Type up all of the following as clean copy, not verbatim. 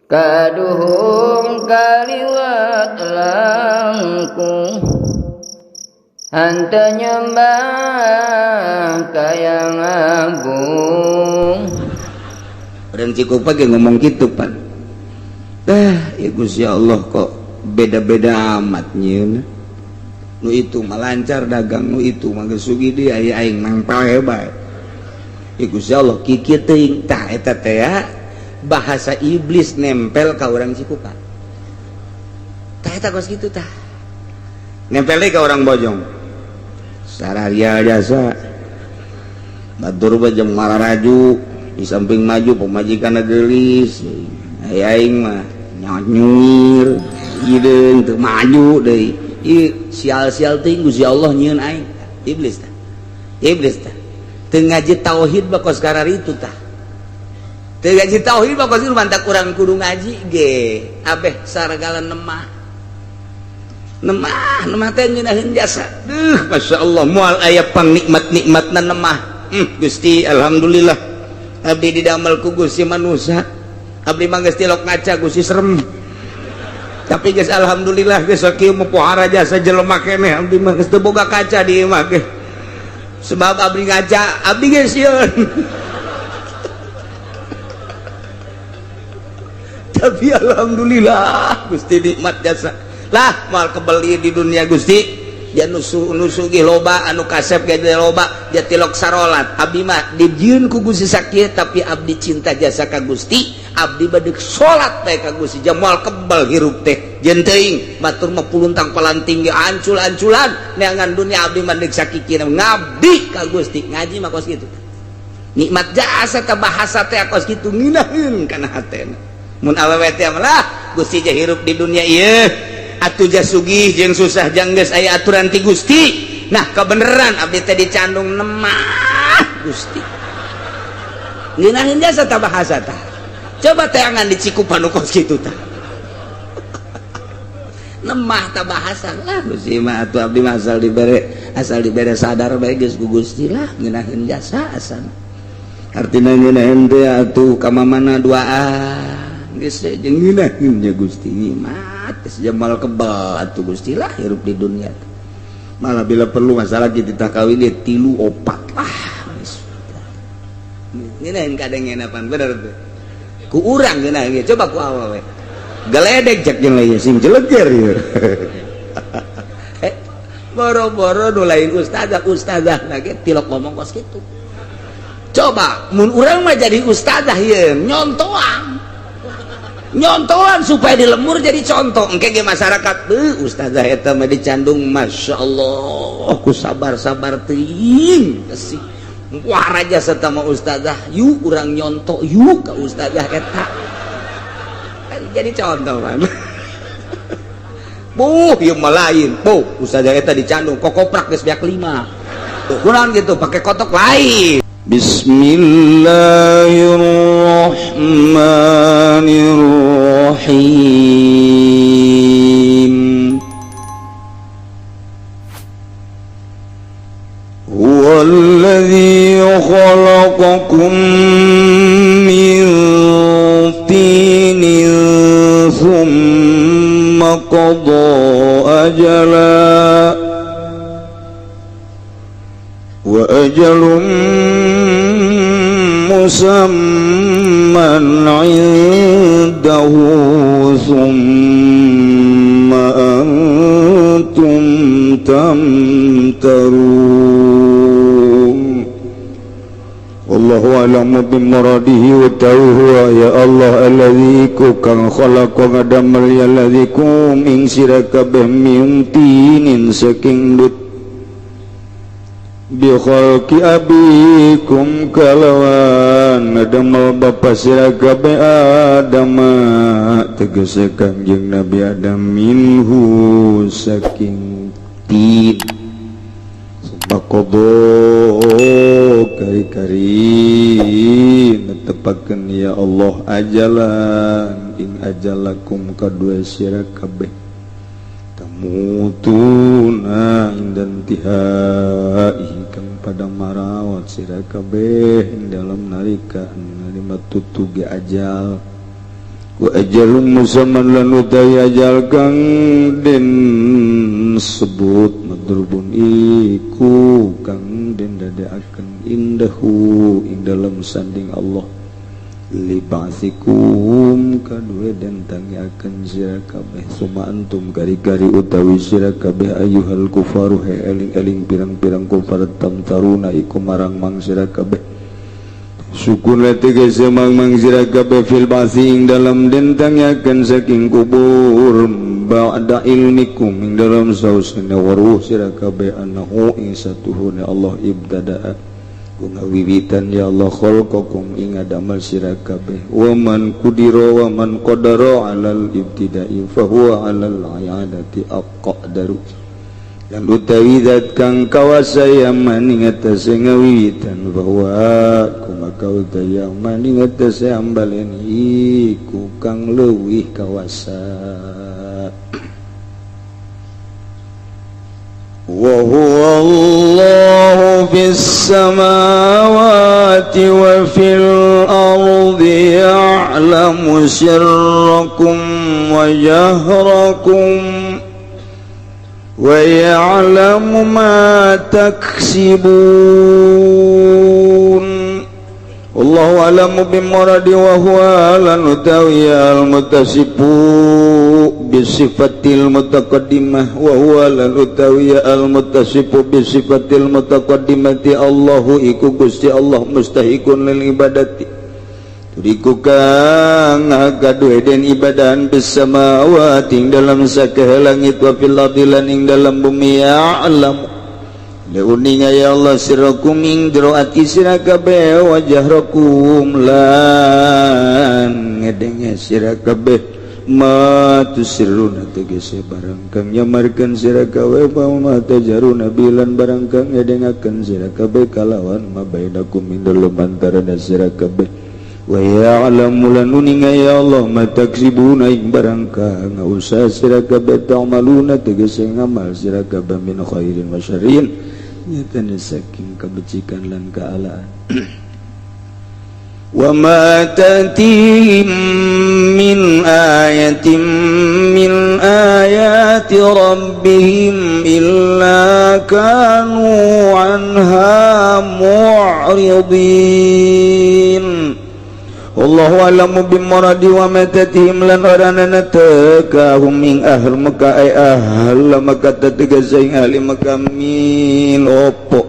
Kaduhung kaliwat langkung henteu nyembah ka Yang Agung. Urang Cikupa ge ngomong kitu pan. Ya Gusti Allah kok beda-beda amat nyieun. Nu itu mah lancar dagang, nu itu mah geus sugih deui aya aing nangpal bae. Ya Gusti Allah kikieu teuing tah eta teh ya. Bahasa iblis nempel ka urang Cikupa. Tah eta kos kitu tah. Nempel deui ka urang Bojong. Sararia jasa. Batur mah jeung mararaju, di samping maju pamajikanna geulis. Aya aing mah nyanyir, hideung teu maju deui. Ieu sial-sial teuing Gusti Allah nyieun aing. Iblis tah. Iblis tah. Teu ngaji tauhid mah kos kararitu tah. Teu ngaji tauhid mah kos kitu mantak urang kudu ngaji ge. Abeh saragala nemah. Nemah, nemah teh ngeunaheun jasa. Duh, masyaallah moal aya pangnikmat-nikmatna nemah. Gusti alhamdulillah. Abdi didamel ku Gusti manusa. Abdi mah geus tilok ngaca Gusti serem. Tapi geus alhamdulillah geus sakieu mah pohara jasa jelema keneh abdi mah geus teu boga kaca di imah ge. Sebab abdi ngaca, abdi geus sieun. Tapi alhamdulillah Gusti nikmat jasa. Lah moal kebeli di dunia Gusti. Ja nu sugih loba anu kasep ge loba ja tilok sarolat. Abdi mah dijieun ku Gusti sakieu tapi abdi cinta jasa ka Gusti. Abdi bade salat bae ka Gusti ja moal kebel hirup teh. Jeung teuing batur mah puluntang palanting ge ancul-anculan neangan dunia abdi mah deuk sakikina ngabdi ka Gusti. Ngaji mah kos kitu. Nikmat jasa ta bahasa teh kos kitu ngeunaheun kana hatena. Mun awewe teh lah Gusti ja hirup di dunia ieu atuh ja sugih jeung susah jang geus aya aturan ti Gusti. Nah kebeneran abdi teh dicandung nemah Gusti. Ngeunaheun jasa ta bahasa tah. Coba teangan di Cikupa nu kos kitu tah. Nemah ta bahasa lah Gusti mah atuh abdi mah asal dibere sadar bae geus ku Gusti lah ngeunaheun jasa asal. Artina ngeunaheun teh atuh ka mamana duaan. Geus jeung ngeunaheun nya Gusti nikmat geus jamal kebal atuh Gusti lah hirup di dunia. Malah bila perlu masalah kita kawin ge 3 4 lah. Ngeunaheun kadengenapan bener teh. Ku urang ngeunaheun ge coba ku awewe. Geledek cek jeung lain sing jeleger ieu. Boro-boro nu lain ustazah ustazah lagi tilok ngomong kos kitu. Coba mun urang mah jadi ustazah ieu nyontoan. Nyontoan supaya di lemur jadi contoh engke ge masyarakat beuh ustazah eta mah dicandung masyaallah ku sabar-sabar teuing sih. Wah raja serta mah ustazah yuk urang nyontok yuk ka ustazah eta. Kan jadi contoh kan. Buh ieu mah lain. Buh ustazah eta dicandung kokoprak geus beak 5. Kurang gitu pakai kotok lain. Bismillahirrahmanirrahim. Huwallazi khalaqakum min tinin thumma qada ajala wa ajalun musamman 'indahu thumma antum tamtarun. Wallahu a'lamu bimuradihi wa ta'uhu ya Allah alladzi ku kang khalaqa ngadamel ya alladzi kum ing sira kabeh min tinin saking dut bi khalqi abikum kalawan ngadamel bapa sira kabeh Adam tegese Kangjeng Nabi Adam minhu saking tin Qadha kari-kari netepakeun ya Allah ajalan ing ajalakum kadue sira kabeh tamutuna indan tihai kang pada marawat sira kabeh ing dalam nalika narima tutuge ajal Wa ajalun musamman lan utawi ajal kang den sebut madrubun iku kang den dadekaken indahu ing dalem sanding Allah li ba'sikum kadue den tangiaken sira kabeh suma antum gari-gari utawi sira kabeh ayyuhal kufaru he eling-eling pirang-pirang kufar tamtaruna iku marang mang sira kabeh syukur tegese mang sira kabeh fil ba'si ing dalem den tangiaken saking kubur ba'da ilmikum ing dalem sausna waruh sira kabeh annahu ing satuhune Allah ibtada'a ku ngawiwitan ya Allah khalqakum ing ngadamel sira kabeh wa man qudira wa man qadara 'alal ibtida'i fa huwa 'alal i'adati aqdaru lan utawi zat kang kawasa yaman ing atase ngawiwitan bahwa kumaka utawi yaman ing atase ambalen iku kang leuwih kawasa wa huwa Allahu fis samawati wa fil ardi ya'lamu sirrakum wa jahrakum wa ya'lamu ma taksibun. Allahu a'lamu bimuradi wa huwa lan utawi al-muttasifu bisifatil mutaqaddimah wa huwa lan utawi al-muttasifu bisifatil mutaqaddimati Allahu iku Gusti Allah mustahiqun lil ibadati Iku kang gaduh den ibadahan bisamawati ing dalam sakeh langit wa fil ardi lan ing dalam bumi ya'lam leuninga ya Allah sirrakum ing jero ati sira kabeh wa jahrakum lan ngedenge sira kabeh ma tusirruna tegese barang kang nyamarkeun sira kabeh wa ma tajaruna bilan barang kang ngedengakeun sira kabeh kalawan ma bainakum ing dalem antarana sira kabeh wa ya'lamu lan uninga ya Allah ma taksibuna ing barang kang usaha sira kabeh ta'maluna tegese ngamal sira kabeh min khairin wa syarrin nyatane saking kabecikan lan kaalaan wa ma tatihim min ayatin min ayati rabbihim illa kanu anha mu'ridin. Allahu a'lamu bimuradi wa matatihim lan oranana tekahum ing ahl Mekah ay ahl Mekah tetegese ing ahli Mekah min opo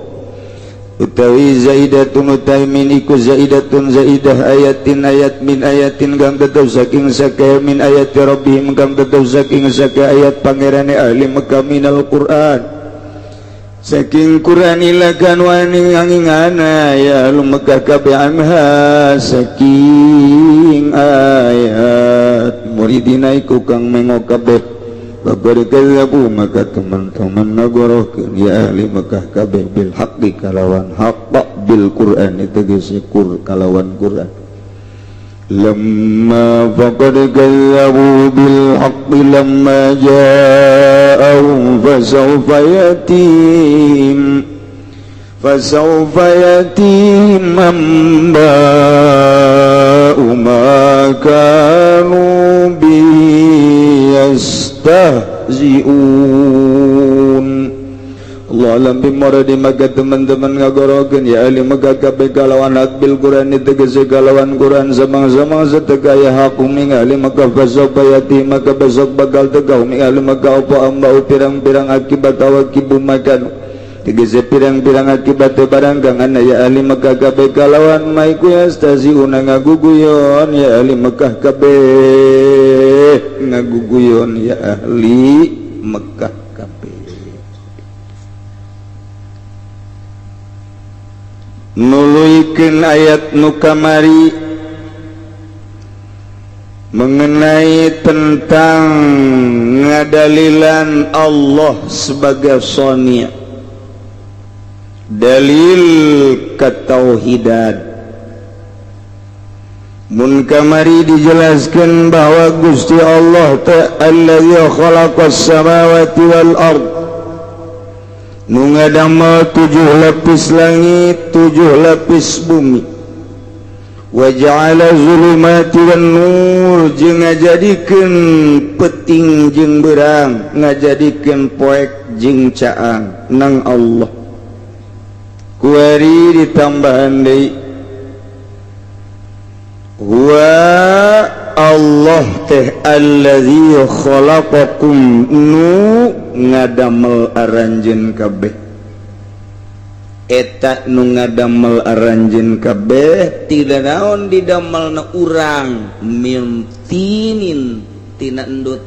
utawi zaidatun utawi min iku zaidatun zaidah ayatin ayat min ayatin kang tetep saking sake min ayati rabbihim kang tetep saking sake ayat pangerane ahli Mekah minal Qur'an saking Qur'an ilakan wani angingana ya lu Mekah kabeh anha saking ayat muridina iku kang mengo kabeh babari kadzabu maka teman-teman nagorohkeun ya ahli Mekah kabeh bil haqqi kalawan haqq bil Qur'an tegese kur kalawan Qur'an lamma faqad kadzabu bil haqqi lamma ja'ahum fasawfa yatihim amba'u ma kanu bihi yastahzi'un. Allah alam bimuradi maka teman-teman ngagorokeun ya ahli Mekah kabeh kalawan hak bil Qur'an tegese kalawan Qur'an samang-samang sateka ya hakum ing ahli Mekah fasawfa yati maka besok bakal tegah ing ahli Mekah apa ambau pirang-pirang akibat awakibu makan tegese pirang-pirang akibat barang kang ana ya ahli Mekah kabeh kalawan maiku yastaziuna ngaguguyon ya ahli Mekah kabeh ngaguguyon ya ahli Mekah kabeh. Nuluikeun ayat nu kamari mengenai tentang ngadalilan Allah sebagai shoni', dalil ketauhidan. Mun kamari dijelaskan bahwa Gusti Allah ta'ala khalaqas samawati wal ard, nu ngadamel 7 lapis langit, 7 lapis bumi. Wa ja'ala zulumati wan nur jeung ngajadikeun peuting jeung beurang, ngajadikeun poek jeung caang nang Allah. Kuari ditambahan deui huwa Allah teh allazi khalaqakum nu ngadamel aranjeun kabeh. Eta nu ngadamel aranjeun kabeh tidak naon didamelna urang min tinin tina endut.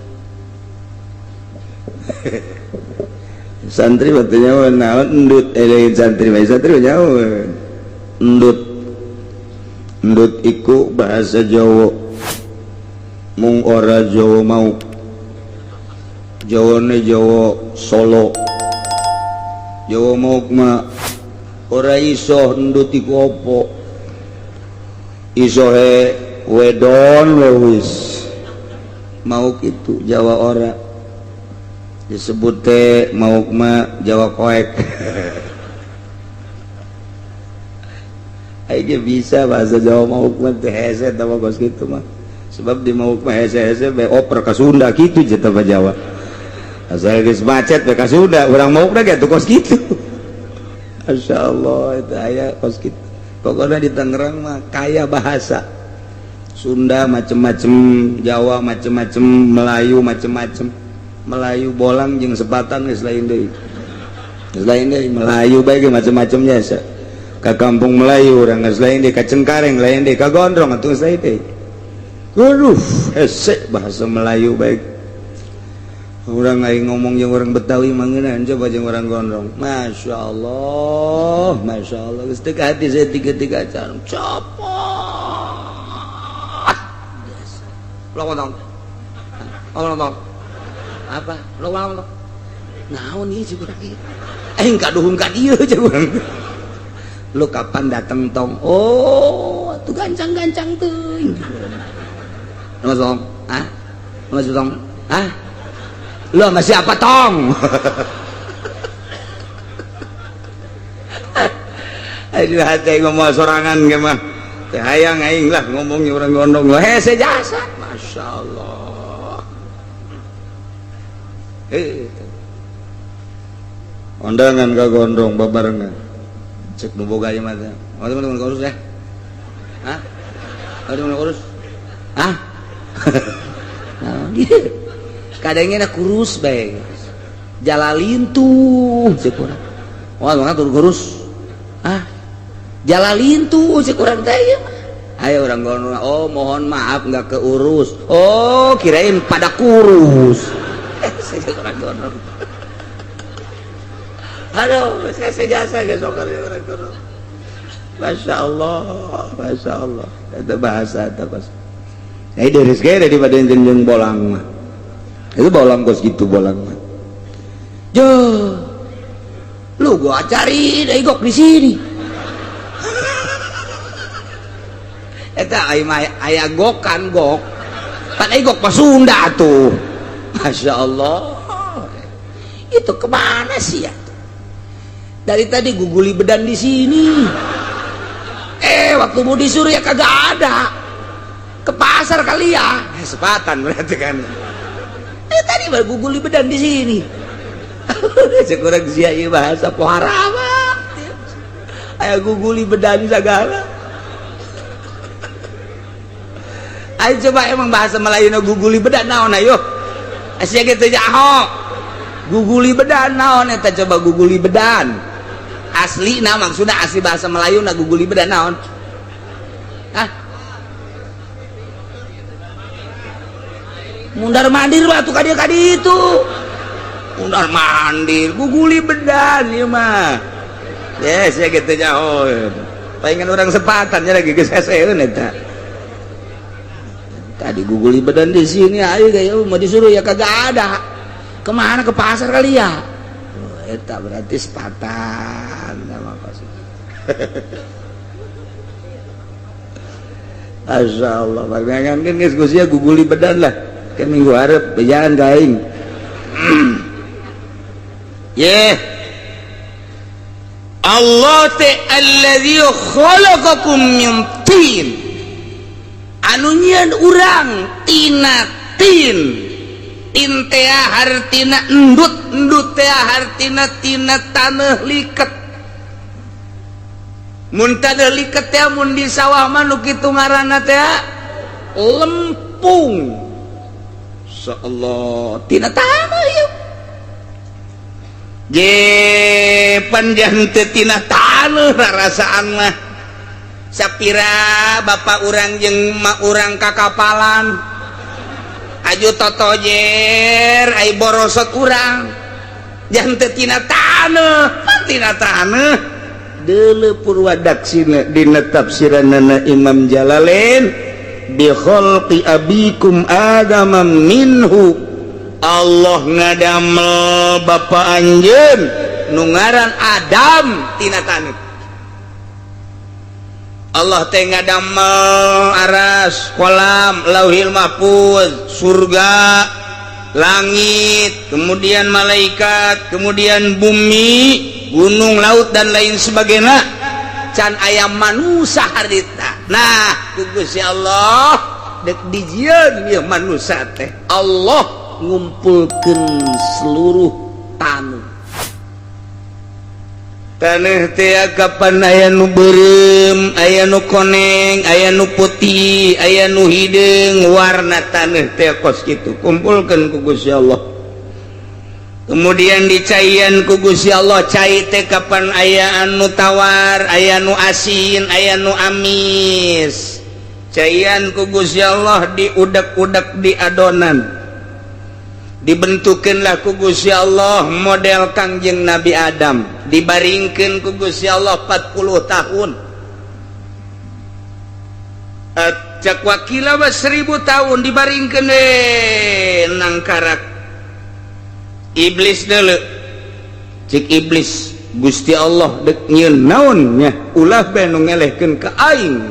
Santri batunya naon endut, santri bae santri nyaho endut. Endut iku bahasa Jawa mung ora Jawa mau Jawane Jawa Solo. Jawa mau mah ora iso endut iku opo, isohe wedon wis mau kitu Jawa ora disebut teh mau mah Jawa koek. Aing bisa bahasa Jawa mau mah teh hese tah kos kitu mah, sebab di mau mah hese-hese bae oper ka Sunda kitu jeung teh Jawa. Asal geus macet bae ka Sunda, urang mau mah kitu kos kitu. Masya Allah itu aya kos kitu. Pokoknya di Tangerang mah kaya bahasa Sunda macem-macem, Jawa macem-macem, Melayu macem-macem. Melayu bolang jeung sepatan geus lain deui. Geus lain deui Melayu bae ge macem-macemnya asa. Ka kampung Melayu urang geus lain deui, ka Cengkareng lain deui, ka Gondrong atuh geus lain deui. Aduh, hese bahasa Melayu bae. Urang aing ngomong jeung urang Betawi mah ngeunaheun coba jeung urang Gondrong. Masya Allah, Masya Allah. Geus teu ka hati saya tiga-tiga acara. Copot. Lo ngomong. Ngomong. Apa? Lo ngomong. Naon ieu jeung urang ieu? Aing kaduhung ka dieu jeung urang. Lu kapan dateng tong? Oh, tuh gancang-gancang teuing. Mas tong? Hah? Mas tong? Hah? Lu sama siapa tong? Aduh hati ngomong sorangan ge mah. Teh hayang aing lah ngomongnya urang gondong. Hese jasa. Masya Allah. Undangan ka gondrong babarengan. Cek nu boga ieu mah teh. Oh, teman-teman kurus ya? Hah? Oh, teman kurus? Hah? Nah, kadangnya kurus bae. Jalalin tuh cek urang. Wah, mangga tur kurus. Hah? Jalalin tuh cek urang teh ieu mah. Ayo orang gondrong, oh mohon maaf nggak keurus. Oh, kirain pada kurus. Saya orang gondrong. Aduh, saya jasa geus orang gondrong. Masya Allah, Masya Allah. Itu bahasa itu kos. Ini dari sekali daripada yang bolang mah. Itu bolang kos gitu bolang mah. Jo, lu gua cari dari gok di sini. Eta aya gokan gok. Pan ai gok mah Sunda tuh. Masya Allah. Itu kemana sih ya? Dari tadi guguli bedan di sini. Waktu mau disuruh ya kagak ada. Ke pasar kali ya. Sepatan berarti kan. Tadi baru guguli bedan di sini. Sekurang sia ieu bahasa pohara mah. Aya guguli bedan segala. Ayo coba emang bahasa Melayu no guguli bedan naon ayo. Asia gitu jaho. Guguli bedan naon eta coba guguli bedan. Asli nah maksudnya asli bahasa Melayu na guguli bedan naon. Hah? Mundar mandir batu kadi-kadi itu. Mundar mandir guguli bedan ieu mah. Yes, ya gitu jaho. Palingan orang sepatan nya lagi geus heseun eta. Tadi guguli badan di sini, ayo gaya mau disuruh ya kagak ada. Kemana ke pasar kali ya? Oh, eta berarti sepatan sama pasar. Masya Allah, bagangan kan geus gusia guguli badan lah. Kan minggu hareup bejalan ka aing. Ye. Allah teh allazi khalaqakum min tin. Anu nyieun urang tina tin. Tin teh hartina endut, endut teh hartina tina taneuh liket. Mun taneuh liket teh mun di sawah mah nu kitu ngaranna teh lempung. Insyaallah tina taneuh ieu. Je panjang teh tina taneuh rarasaan mah. Sapira bapak urang jeung mak urang kakapalan. Aju totojer ai borosot urang. Jangan teu tina taneuh, pan tina taneuh. Deuleu purwadaksina dina tafsiranana Imam Jalalain bi khalqi abikum Adama minhu. Allah ngadamel bapa anjeun nu ngaran Adam tina taneuh. Allah teh ngadamel aras, kolam, lauhil mahfuz, surga, langit, kemudian malaikat, kemudian bumi, gunung, laut dan lain sebagainya. Can aya manusia harita. Nah, ku Gusti Allah dek dijieun ieu manusia teh. Allah ngumpulkeun seluruh taneuh. Taneuh teh kapan aya nu beureum, aya nu koneng, aya nu putih, aya nu hideung, warna taneuh teh kos kitu. Kumpulkeun ku Gusti Allah. Kemudian dicaian ku Gusti Allah, cai teh kapan aya anu tawar, aya nu asin, aya nu amis. Caian ku Gusti Allah diudak-udak di adonan. Dibentukeunlah ku Gusti Allah model Kangjeng Nabi Adam. Dibaringkeun ku Gusti Allah 40 tahun. Cak wakila mah 1000 tahun dibaringkeun we nangkarak. Iblis deuleu. Cik iblis Gusti Allah dek nyieun naon nya ulah bae nu ngelehkeun ka aing.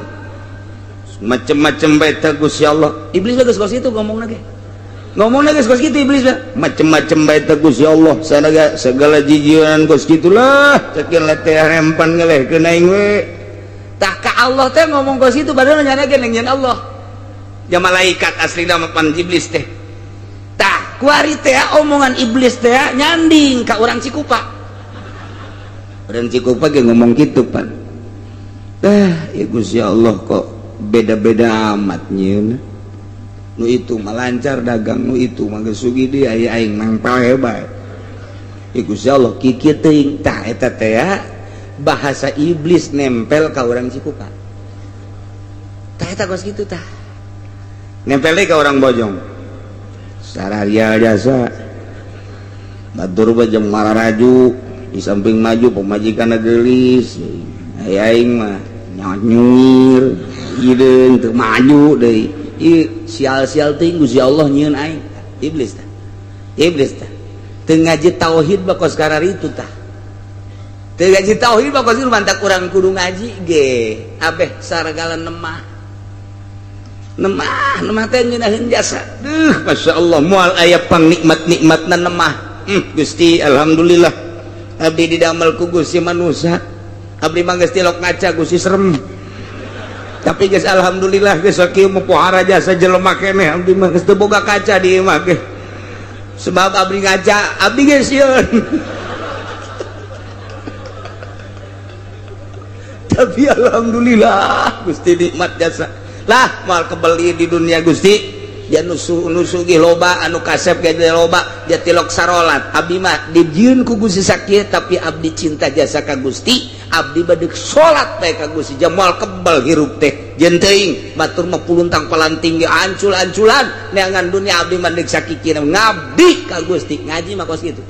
Macem-macem bae teh Gusti Allah. Iblis geus kos kitu ngomongna ge. Ngomongna geus kos kitu iblis mah. Macem-macem bae teh Gusti Allah. Sanaga segala jijieunan kos kitulah. Cekin teh rempan ngelehkeun aing we. Tah ka Allah teh ngomong kos kitu padahal nyana ge nyieun Allah. Ja malaikat aslina mah pan iblis teh. Tah kuari teh omongan iblis teh nyanding ka urang Cikupa. Urang Cikupa ge ngomong kitu pan. Tah ya Gusti Allah kok beda-beda amat nyieun. Nu itu mah lancar dagang, nu itu mah geus sugih deui aya aing mangpal bae. Ya Gusti Allah kikieu teuing. Tah eta teh bahasa iblis nempel ka urang Cikupa. Tah eta kos kitu tah. Nempel deui ka urang Bojong. Sararia jasa. Batur bae jeung mararaju di samping maju pamajikanna geulis. Aya aing mah nyanyir, hideung teu maju deui. Ieu sial-sial teuing Gusti Allah nyieun aing. Iblis tah. Iblis tah. Teu ngaji tauhid mah kos kararitu tah. Teu ngaji tauhid mah kos kitu mantak urang kudu ngaji ge. Abeh saragala nemah. Nemah, nemah teh ngeunaheun jasa. Duh, masyaallah moal aya pangnikmat-nikmatna nemah. Gusti alhamdulillah. Abdi didamel ku Gusti manusa. Abdi mah geus tilok ngaca Gusti serem. Tapi geus alhamdulillah geus kieu mah pohara jasa jelema keneh abdi mah geus teu boga kaca di imah ge. Sebab abdi ngaca, abdi geus sieun. Tapi alhamdulillah Gusti nikmat jasa. Lah moal kebeli di dunia Gusti. Dia nusugih loba anu kasep ge loba dia tilok sarolat. Abdi mah dijieun ku Gusti sakieu tapi abdi cinta jasa ka Gusti. Abdi badeg salat bae ka Gusti moal kebel hirup teh. Jeung teuing batur mah puluntang palanting ge ancul-anculan neangan dunia abdi mah deuk sakikina ngabdi ka Gusti. Ngaji mah kos kitu.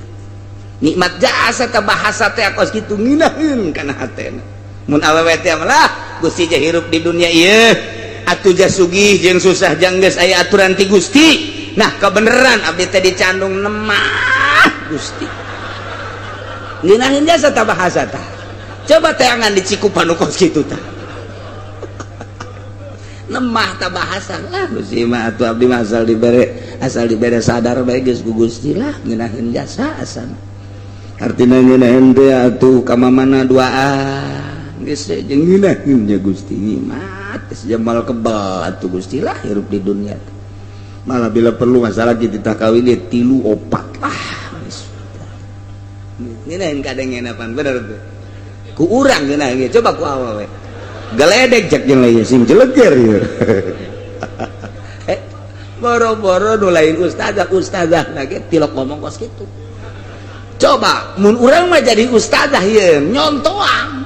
Nikmat jasa ta bahasa teh kos kitu ngeunaheun kana hatena. Mun awewe teh lah Gusti je hirup di dunia ieu. Atuh jasugih jeung susah jang geus aya aturan ti Gusti. Nah kebeneran abdi teh dicandung nemah Gusti. Ngeunaheun jasa ta bahasa tah. Coba teangan di Cikupa nu kos kitu tah. Nemah ta bahasa lah Gusti mah atuh abdi mah asal dibere sadar bae geus ku Gusti lah ngeunaheun jasa asana. Artina ngeunaheun teh atuh ka mamana duaan geus jeung ngeunaheun nya Gusti mah. Amat jamal kebal atuh Gusti lah hirup di dunia. Malah bila perlu masalah kita kawin dia 3 4 lah. Ini kadang enapan bener tuh. Ku urang geunah ge coba ku awewe. Geledek cek jeung lain sing jeleger ieu. Boro-boro nu lain ustazah ustazah na ge tilok ngomong kos kitu. Coba mun urang mah jadi ustazah ieu nyontoan.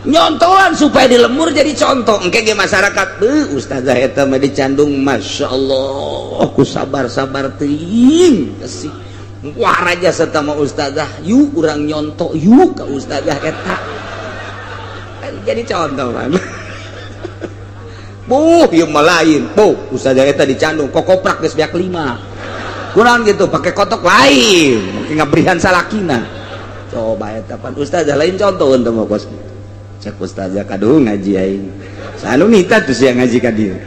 Nyontoan supaya di lemur jadi contoh. Engke ge masyarakat beuh ustazah eta mah dicandung masyaallah ku sabar-sabar teuing kesih. Wah raja serta ma ustazah yuk urang nyontok yuk ke ustazah eta. Kan jadi contoh kan. Buh ieu mah lain. Buh ustazah eta dicandung kokoprak geus beak 5. Kurang gitu pakai kotok lain, pakai ngabrihan salakina. Coba eta pan ustazah lain contoh untuk mah kos. Cek ustazah kaduh ngaji aing. Sanu nita tuh sia ngaji ka dieu.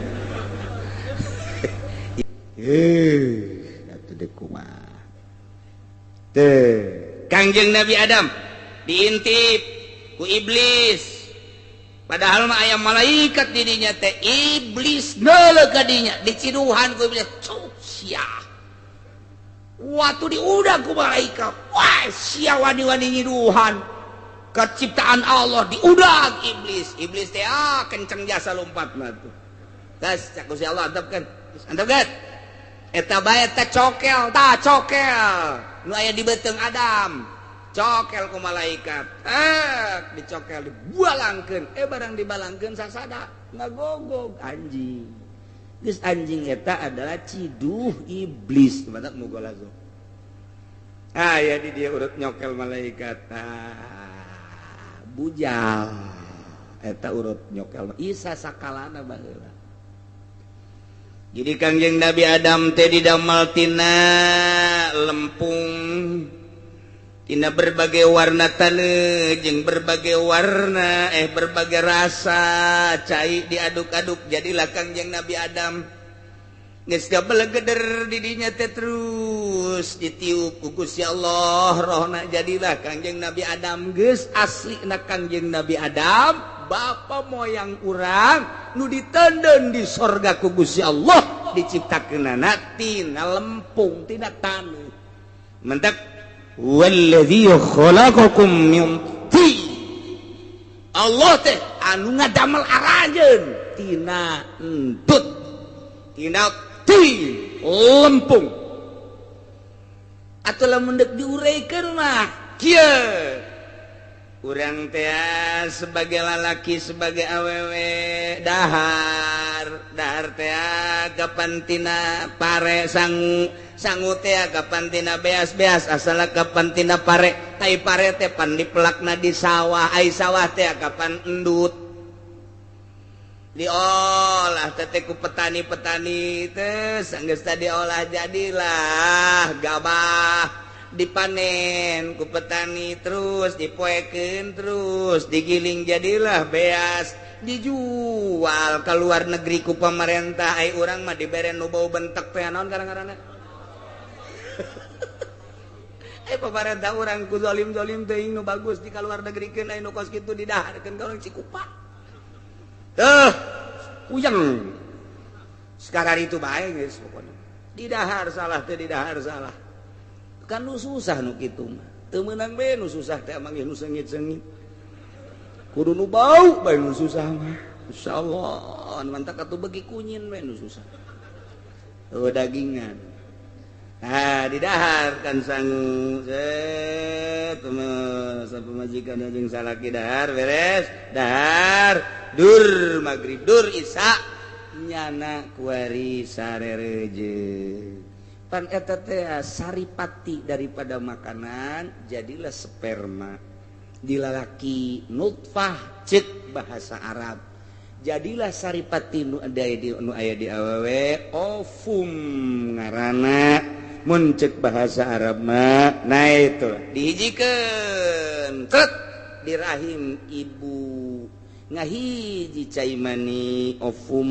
Atuh deuk kumaha. Teh, Kangjeng Nabi Adam diintip ku iblis. Padahal mah aya malaikat didinya teh iblis neuleuh ka dinya diciduhan ku iblis. Cuk sia. Waktu diudag ku malaikat. Wah, sia wani-wani nyiduhan. Keciptaan Allah diudag iblis. Iblis teh kenceng jasa lompat mah tuh. Gas cak Gusti Allah antepkeun. Antepkeun. Eta bae teh cokel, tah cokel. Nu aya di beuteung Adam. Cokel ku malaikat. Dicokel dibalangkeun. Barang dibalangkeun sasada ngagogog anjing. Geus anjing eta adalah ciduh iblis. Mantap mugolazo. Ah ya di dia urut nyokel malaikat. Ah, bujal. Eta urut nyokel. Isa sakalana baheula. Jadi Kangjeng Nabi Adam teh didamel tina lempung, tina berbagai warna taneuh jeung berbagai warna berbagai rasa cai diaduk-aduk jadilah Kangjeng Nabi Adam. Geus gabelegeder di dinya teh terus ditiup ku Gusti Allah rohna jadilah Kangjeng Nabi Adam. Geus aslina Kangjeng Nabi Adam bapa moyang urang nu ditenden di sorga ku Gusti Allah diciptakeunana tina lempung tina taneuh. Mentak wallazi khalaqakum min tin. Allah teh anu ngadamel aranjeun tina entut tina tin lempung. Atuh lamun deuk diureikeun mah kieu. Urang teh sebagai lalaki sebagai awewe dahar dahar teh kapan tina pare sangu sangu teh kapan tina beas-beas asal kapan tina pare tai pare teh pan dipelakna di sawah ai sawah teh kapan endut diolah teh ku petani-petani teh sanggeus tadi diolah jadilah gabah dipanen ku petani terus dipoekeun terus digiling jadilah beas dijual ke luar negeri ku pemerintah. Ai urang mah dibere nu bau bentek teh naon karang-karangna. Ai pemerintah urang ku zalim-zalim teuing nu bagus di kaluar negerikeun ai nu kos kitu didaharkeun ka urang Cikupa. Teuh puyeng. Sekarang itu bae geus pokona. Didahar salah teh didahar salah. Kan nu susah nu kitu mah. Teu meunang bae nu susah teh manggih nu sengit-sengit. Kudu nu bau bae nu susah mah. Insyaallah mantak atuh beuki kunyin bae nu susah. Eueuh dagingan. Nah, didahar kan sangu. Set pemajikan jeung salaki dahar beres, dahar dur magrib dur isya nyana kuari sarereje. Pan eta teh saripati daripada makanan jadilah sperma dilalaki nutfah cek bahasa Arab jadilah saripati nu aya di nu aya di awewe ovum ngaranna mun cek bahasa Arab mah. Nah itu dihijikeun tret di rahim ibu ngahiji cai mani ovum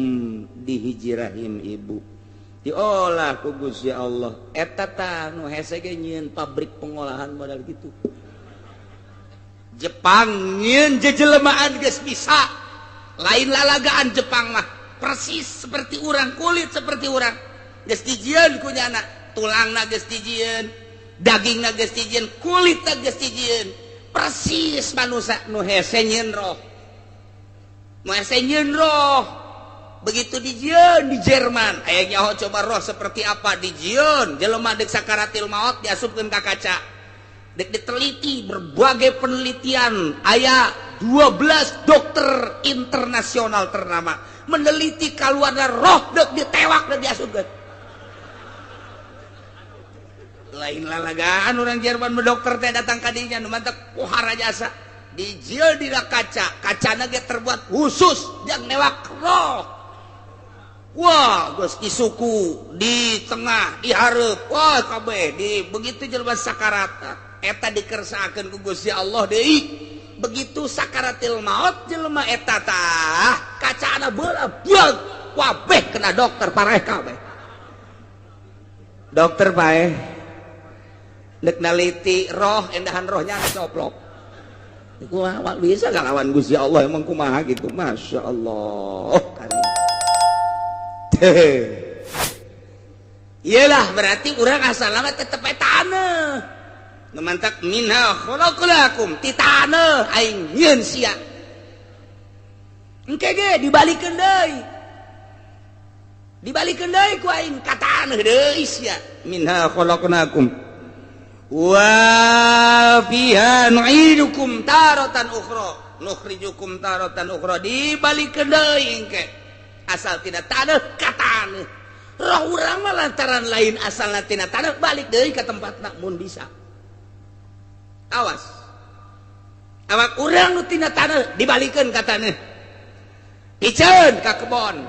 dihiji rahim ibu diolah ku Gusti Allah. Eta tah nu hese ge nyieun pabrik pengolahan modal kitu. Jepang nyieun jejelemaan geus bisa. Lain lalagaan Jepang mah persis seperti urang, kulit seperti urang. Geus dijieun ku nyana, tulangna geus dijieun, dagingna geus dijieun, kulitna geus dijieun. Persis manusia nu hese nyieun roh. Nu hese nyieun roh. Begitu dijieun di Jerman, aya nyaho coba roh seperti apa dijieun, jelema deuk sakaratil maot diasupkeun ka kaca. Dek diteliti berbagai penelitian, aya 12 dokter internasional ternama meneliti kaluarna roh dek ditewak dek diasupkeun. Lain lalagaan orang Jerman dokter teh datang ka dinya nu mantak pohara jasa dijieun dina kaca, kacana ge terbuat khusus jang newak roh. Wah, geus di suku, di tengah, di hareup, wah kabeh di begitu jelema sakarat. Eta dikersakeun ku Gusti Allah deui. Begitu sakaratil maut jelema eta tah kacana beula buang wabeh kena dokter pareh kabeh. Dokter paeh deuk naliti roh endahan rohnya coplok. Kumaha bisa ngalawan Gusti Allah emang kumaha gitu. Masya Allah. Karim. Iyalah berarti urang asal lama tetep taneuh. Mantak minha khalaqnakum ti taneuh aing nyieun sia. Engke ge dibalikeun deui. Dibalikeun deui ku aing ka taneuh deui sia. Minha khalaqnakum wa fiha nu'idukum taratan ukhra nukhrijukum taratan ukhra dibalikeun deui engke. Asal tina taneuh ka taneuh. Roh urang mah lantaran lain asalna tina taneuh balik deui ka tempatna mun bisa. Awas. Awak urang nu tina taneuh dibalikeun ka taneuh. Piceun ka kebon.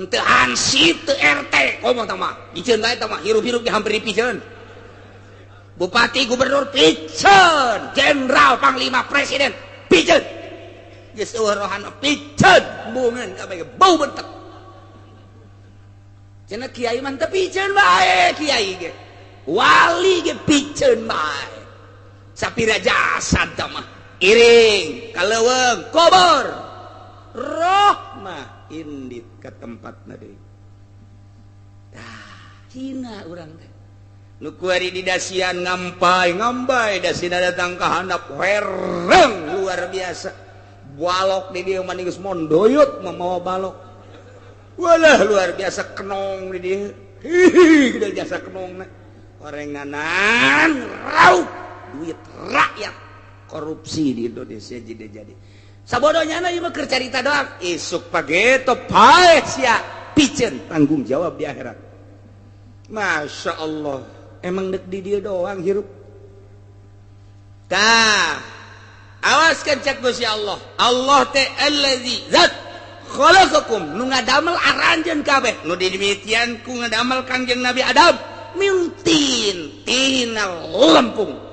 Henteu hansip teu RT komo tah mah. Piceun bae tah mah hirup-hirup ge hampir dipiceun. Bupati, gubernur piceun, jenderal, panglima, presiden piceun. Geus eueuh rohana piceun, embungeun kabeh bau bentek. Cenah kiai mah teu piceun bae kiai ge. Wali ge piceun bae. Sapira jasad mah iring kaleuweung kubur roh mah indit ka tempatna deui. Tah hina urang teh nu kuari di dasian ngampai ngambai dasina datang ka handap hereng luar biasa balok di dieu mah geus mondoyot mamawa balok walah luar biasa kenong di dieu hihi gede jasa kenongna orenganan raup duit rakyat korupsi di Indonesia jadi sabodonya na ieu mah keur carita doang isuk pageto paeh sia piceun tanggung jawab di akhirat. Masya Allah emang dek di dia doang hirup tah awaskan cek Gusti Allah. Allah teh allazi zat khalaqakum nu ngadamel aranjeun kabeh nu dimitian ku ngadamel Kangjeng Nabi Adam min tin tina lempung.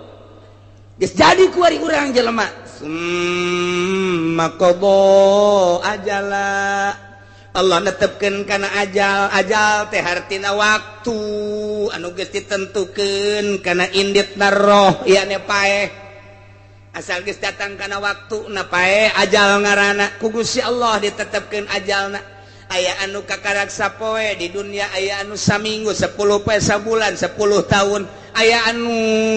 Geus jadi kuari urang jelema summa qada ajala. Allah netepkeun kana ajal, ajal teh hartina waktu anu geus ditentukeun kana inditna roh ieu paeh. Asal geus datang kana waktu na paeh ajal ngaranna ku Gusti Allah ditetepkeun ajalna. Aya anu kakarak sapoe di dunia, aya anu saminggu, 10 poe sabulan, 10 tahun, aya anu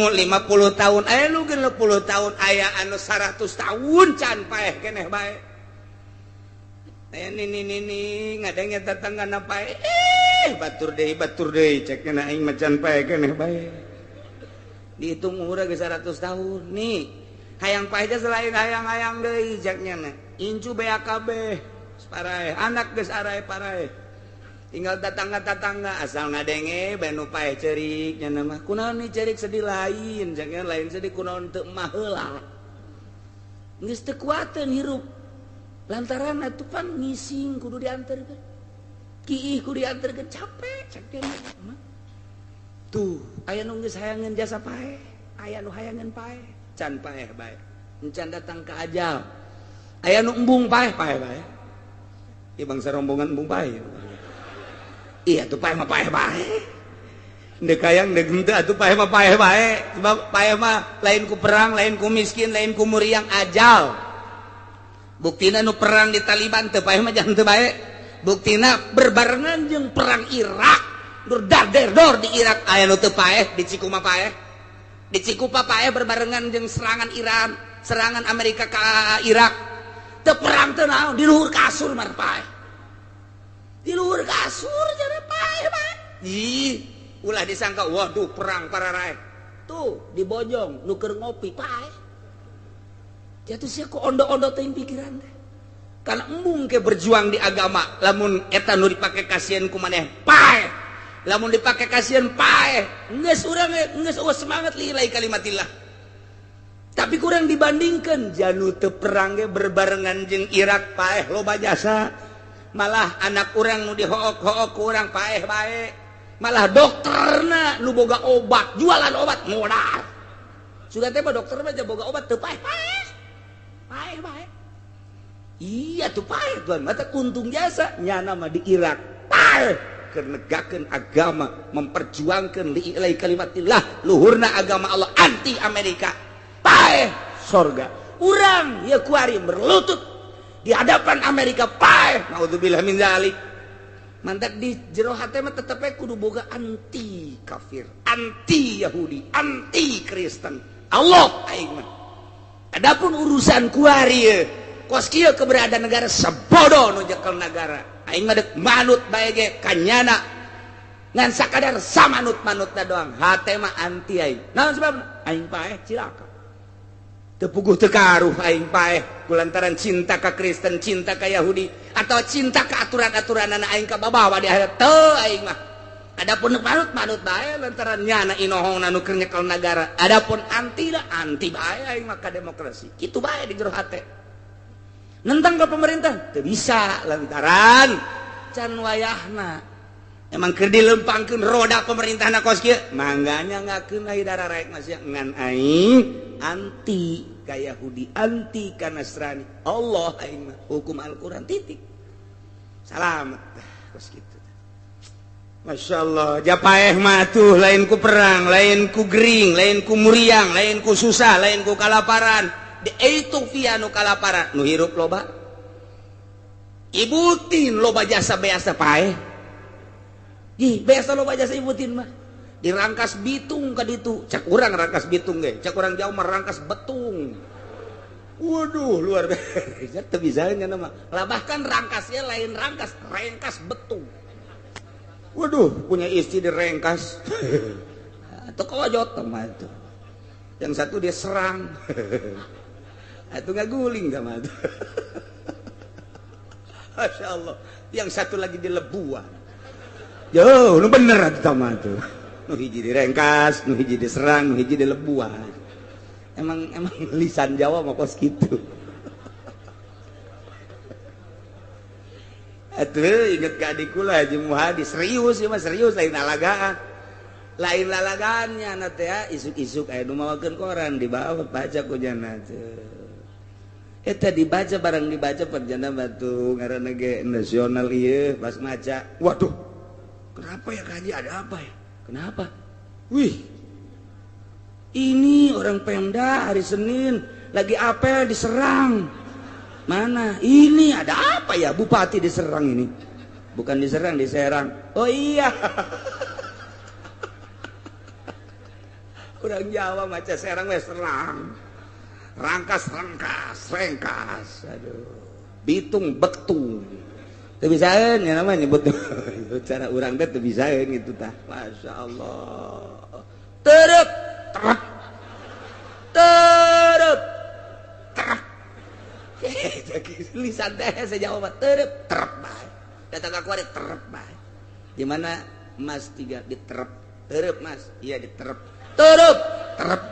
50 tahun, aya anu 60 tahun, aya anu 100 tahun can paeh keneh bae. Aya nini nini ngadenge tetanggana paeh, batur deui cek na aing mah can paeh keneh bae. Dihitung umurna geus 100 tahun nih. Hayang paeh teh selain hayang-hayang deui cek nya na. Incu BAKB paraeh, anak geus arae paraeh. Tinggal tetangga-tetangga asal ngadenge bae nu paeh ceurik nya mah. Kunaon nih ceurik sedih lain, jangan lain sedih kunaon teu mah heula. Geus teu kuateun hirup. Lantaran atuh pan ngising kudu dianterkeun. Kiih kudu dianterkeun capek cek teh mah. Tuh, aya nu geus hayangeun jasa paeh, aya nu hayangeun paeh, can paeh bae. Encan datang ka ajal. Aya nu embung paeh, paeh bae. Ieu bangsa rombongan embung paeh. Iya tuh paeh mah paeh bae. Ndek hayang ndek henteu atuh paeh mah paeh bae. Sebab paeh mah lain ku perang, lain ku miskin, lain ku muriang ajal. Buktina nu perang di Taliban teu paeh mah jangan teu bae. Buktina berbarengan jeung perang Irak. Dor di Irak aya nu teu paeh di Cikuma paeh. Di Cikupa paeh berbarengan jeung serangan Iran, serangan Amerika ka Irak. Teu perang teu naon di luhur kasur mah paeh. Di luhur kasur jadi paeh bae. Ih, ulah disangka waduh perang para rae. Tuh di Bojong nu keur ngopi paeh. Jatuh sia ku ondo-ondo teuing pikiran teh. Karena embung ke berjuang di agama, lamun eta nu dipake kasieun ku maneh paeh. Lamun dipake kasieun paeh, geus urang geus eueuh semangat lillahi kalimatillah. Tapi kurang dibandingkeun janu teu perang ge berbarengan jeung Irak paeh loba jasa. Malah anak urang nu dihook-hook ku urang paeh bae. Malah dokterna nu boga obat, jualan obat modal. Sudah teh mah dokter mah boga obat teu paeh paeh. Paeh bae. Iya tuh paeh tuan, mata untung jasa nyana mah di Irak. Paeh keur negakeun agama, memperjuangkeun lillahi kalimatillah, luhurna agama Allah anti Amerika. Paeh sorga. Urang ya kuari berlutut di hadapan Amerika paeh. Naudzubillah min zalik. Mantak di jero hate mah tetep we kudu boga anti kafir, anti Yahudi, anti Kristen. Allah aing mah. Adapun urusan kuari kos kieu keberadaan negara sebodoh nu jekel negara. Aing mah deuk manut bae ge kanyana. Ngan sakadar samanut-manutna doang. Hate mah anti aing. Naon sebabna? Aing paeh cilaka. Teu puguh teu karuh aing paeh kulantaran cinta ka Kristen, cinta ka Yahudi atau cinta ka aturan-aturanana aing kababawa di akhirat. Teu aing mah. Adapun manut manut bae lantaran nyana inohongna nu keur nyekel nagara. Adapun anti lah anti bae aing mah ka demokrasi. Kitu bae di jero hate. Nentang ke pemerintah teu bisa lantaran can wayahna. Emang keur dilempangkeun roda pemerintahna kos kieu, mangganya ngakeun ai dararaek masih ngan aing anti ka Yahudi, anti ka Nasrani. Allah aing mah hukum Al-Qur'an titik. Salamet kos kitu. Masya Allah, japaeh mah tuh lain ku perang, lain ku gering, lain ku muriang, lain ku susah, lain ku kalaparan. Di Ethiopia nu kalaparan, nu hirup loba. Ibutin loba jasa beasa paeh. Ih, beasa loba jasa ibutin mah. Dirangkas bitung ka ditu. Cak urang rangkas bitung ge, cak urang jauh mah rangkas betung. Waduh, luar biasa. Teu bisa nya mah. Lah bahkan rangkasnya lain rangkas, rengkas betung. Waduh, punya istri direngkas. Atau kawajot sama itu. Yang satu dia serang. Itu nggak guling sama itu. Masya Allah. Yang satu lagi dilebuan. Yo, nu bener atuh sama itu. Nu hiji direngkas, nu hiji diserang, nu hiji dilebuan. Emang lisan Jawa mah kos kitu. Atuh inget ka adik kula Haji Muhadi serius ieu mah serius lain lalagaan. Lain lalagaannya na teh isuk-isuk aya nu mawakeun koran dibawa baca ku jana teh. Eta dibaca barang dibaca perjana batu ngaranna ge nasional ieu pas maca. Waduh. Kenapa ya Kaji ada apa ya? Kenapa? Wih. Ini orang Pemda hari Senin lagi apel diserang. Mana? Ini ada apa ya? Bupati diserang ini. Bukan diserang, diserang. Oh iya. Orang Jawa maca serang wes serang. Rangkas, rangkas, rengkas. Aduh. Bitung, bektung. Teu bisaeun ya namanya nyebut. Cara urang teh teu bisaeun gitu tah. Masya Allah. Terep, terep. Terep. Terep. Lisan teh saya jawab terep, terep bae. Datang ka kuari terep bae. Di mana Mas tiga diterep. Terep Mas. Iya diterep. Terep, terep.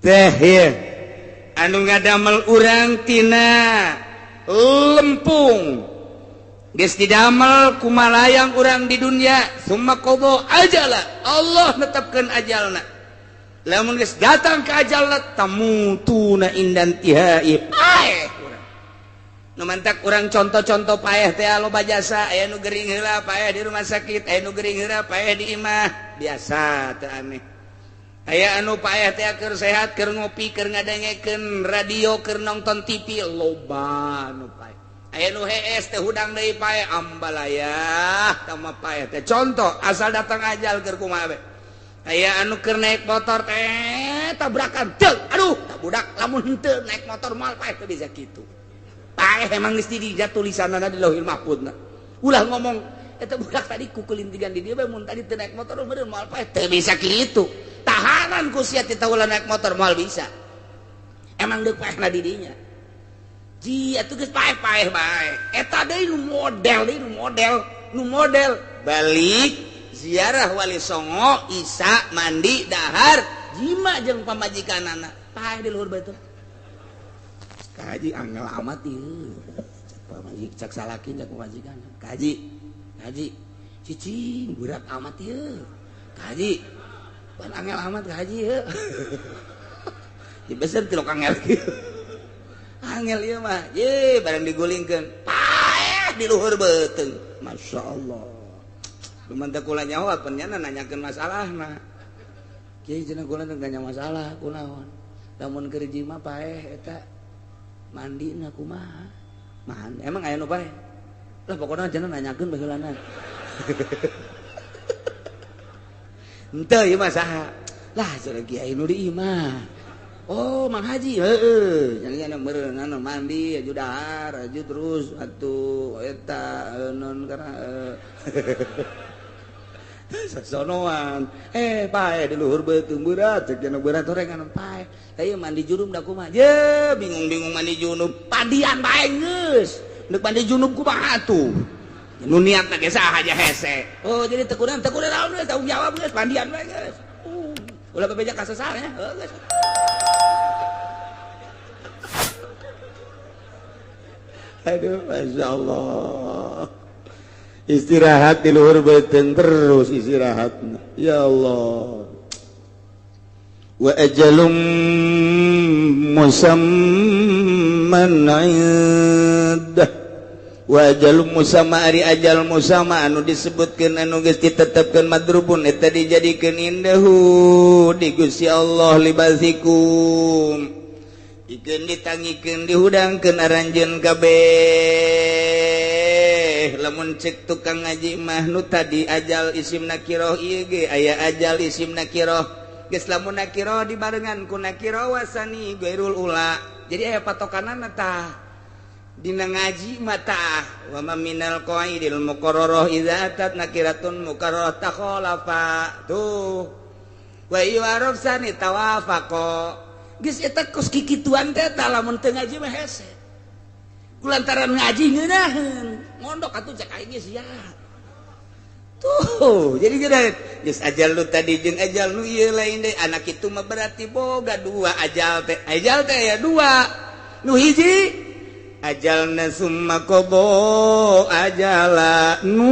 Teh ieu anu ngadamel urang tina lempung. Geus didamel kumalayang urang di dunia, summa qada ajala. Allah netepkeun ajalna. Lamun geus datang ke ajalna tamutuna indan tihai paeh urang. Nu mantak urang contoh-contoh paeh teh loba jasa, aya nu gering heula paeh di rumah sakit, aya nu gering heula paeh di imah, biasa teu aneh. Aya anu paeh teh keur sehat, keur ngopi, keur ngadengekeun radio, keur nonton TV, loba anu paeh. Aya nu hees teh hudang deui paeh, ambalayah tama paeh teh. Contoh asal datang ajal keur kumaha we. Aya anu keur naik motor teh tabrakan, teu, aduh, budak lamun henteu naik motor moal paeh teh bisa kitu. Paeh emang geus dijat tulisanna di Lauhil Mahfuzna. Ulah ngomong eta budak tadi kukulintigan di dieu bae mun tadi teu naik motor meureun moal paeh teu bisa kitu. Tahanan ku sia teh ulah naik motor moal bisa. Emang deuk paehna di dinya. Ji atuh geus paeh-paeh bae. Eta deui nu model deui nu model balik ziarah Wali Songo, isa mandi dahar jima jeung pamajikanana. Paeh di luhur batu. Kaji angel amat ieu. Cak pamajik cak salaki cak pamajikan. Kaji kaji cicing berat amat ieu. Kaji pan angel amat kaji ieu. Di beser tilok angel kieu. Angel ieu mah, ye barang digulingkeun. Paeh di luhur beuteung. Masya Allah. Luman teh kula nyaho penyana nanyakeun masalahna. Kiai cenah kula teh nanya masalah kunaon. Lamun keur jima paeh eta mandina kumaha? Mahan emang aya nu paeh? Lah pokona cenah nanyakeun baheulana. Henteu ieu mah saha? Lah cenah kiai nu di imah. Oh, Mang Haji, heeh. Jangan meureun mandi aju dahar, aju terus atuh eta non karena sasonoan. Paeh di luhur beuteung berat, cek cenah berat horengan paeh. Tah mandi junub da kumaha? Ye, bingung-bingung mandi junub. Padian bae geus. Deuk mandi junub kumaha atuh? Nu niatna ge saha aja hese. Oh, jadi teu kudu naon geus tanggung jawab geus mandian bae geus. Ulah bebeja kasesal ya. Heuh geus. Aduh, Masya Allah. Istirahat di luhur beuteung terus istirahat. Ya Allah. Wa ajalum musamman indah. Wa ajalum musamma ari ajal musamma anu disebutkeun anu geus ditetepkeun madrubun eta dijadikeun indahu di Gusti Allah libasikum. Ikeun ditangikeun dihudangkeun aranjeun kabeh. Lamun cek tukang ngaji mah nu tadi ajal isim nakiroh ieu ge aya ajal isim nakiroh. Geus lamun nakiroh dibarengan ku nakiroh wasani ghairul ula. Jadi aya patokanana tah. Dina ngaji mah tah wa ma minal qaidil muqarrarah idza atat nakiratun muqarrarah takhalafa. Tuh. Wa yu'arafsani tawafaqa. Geus eta kos kikituan teh tah lamun teu ngaji mah hese. Kulantaran ngaji ngeunaheun, ngondok atuh cek aing geus sia. Tuh, jadi geus geus ajal nu tadi jeung ajal nu ieu lain deui. Anak itu mah berarti boga dua ajal teh. Ajal teh aya dua. Nu hiji ajalna summa qada ajala nu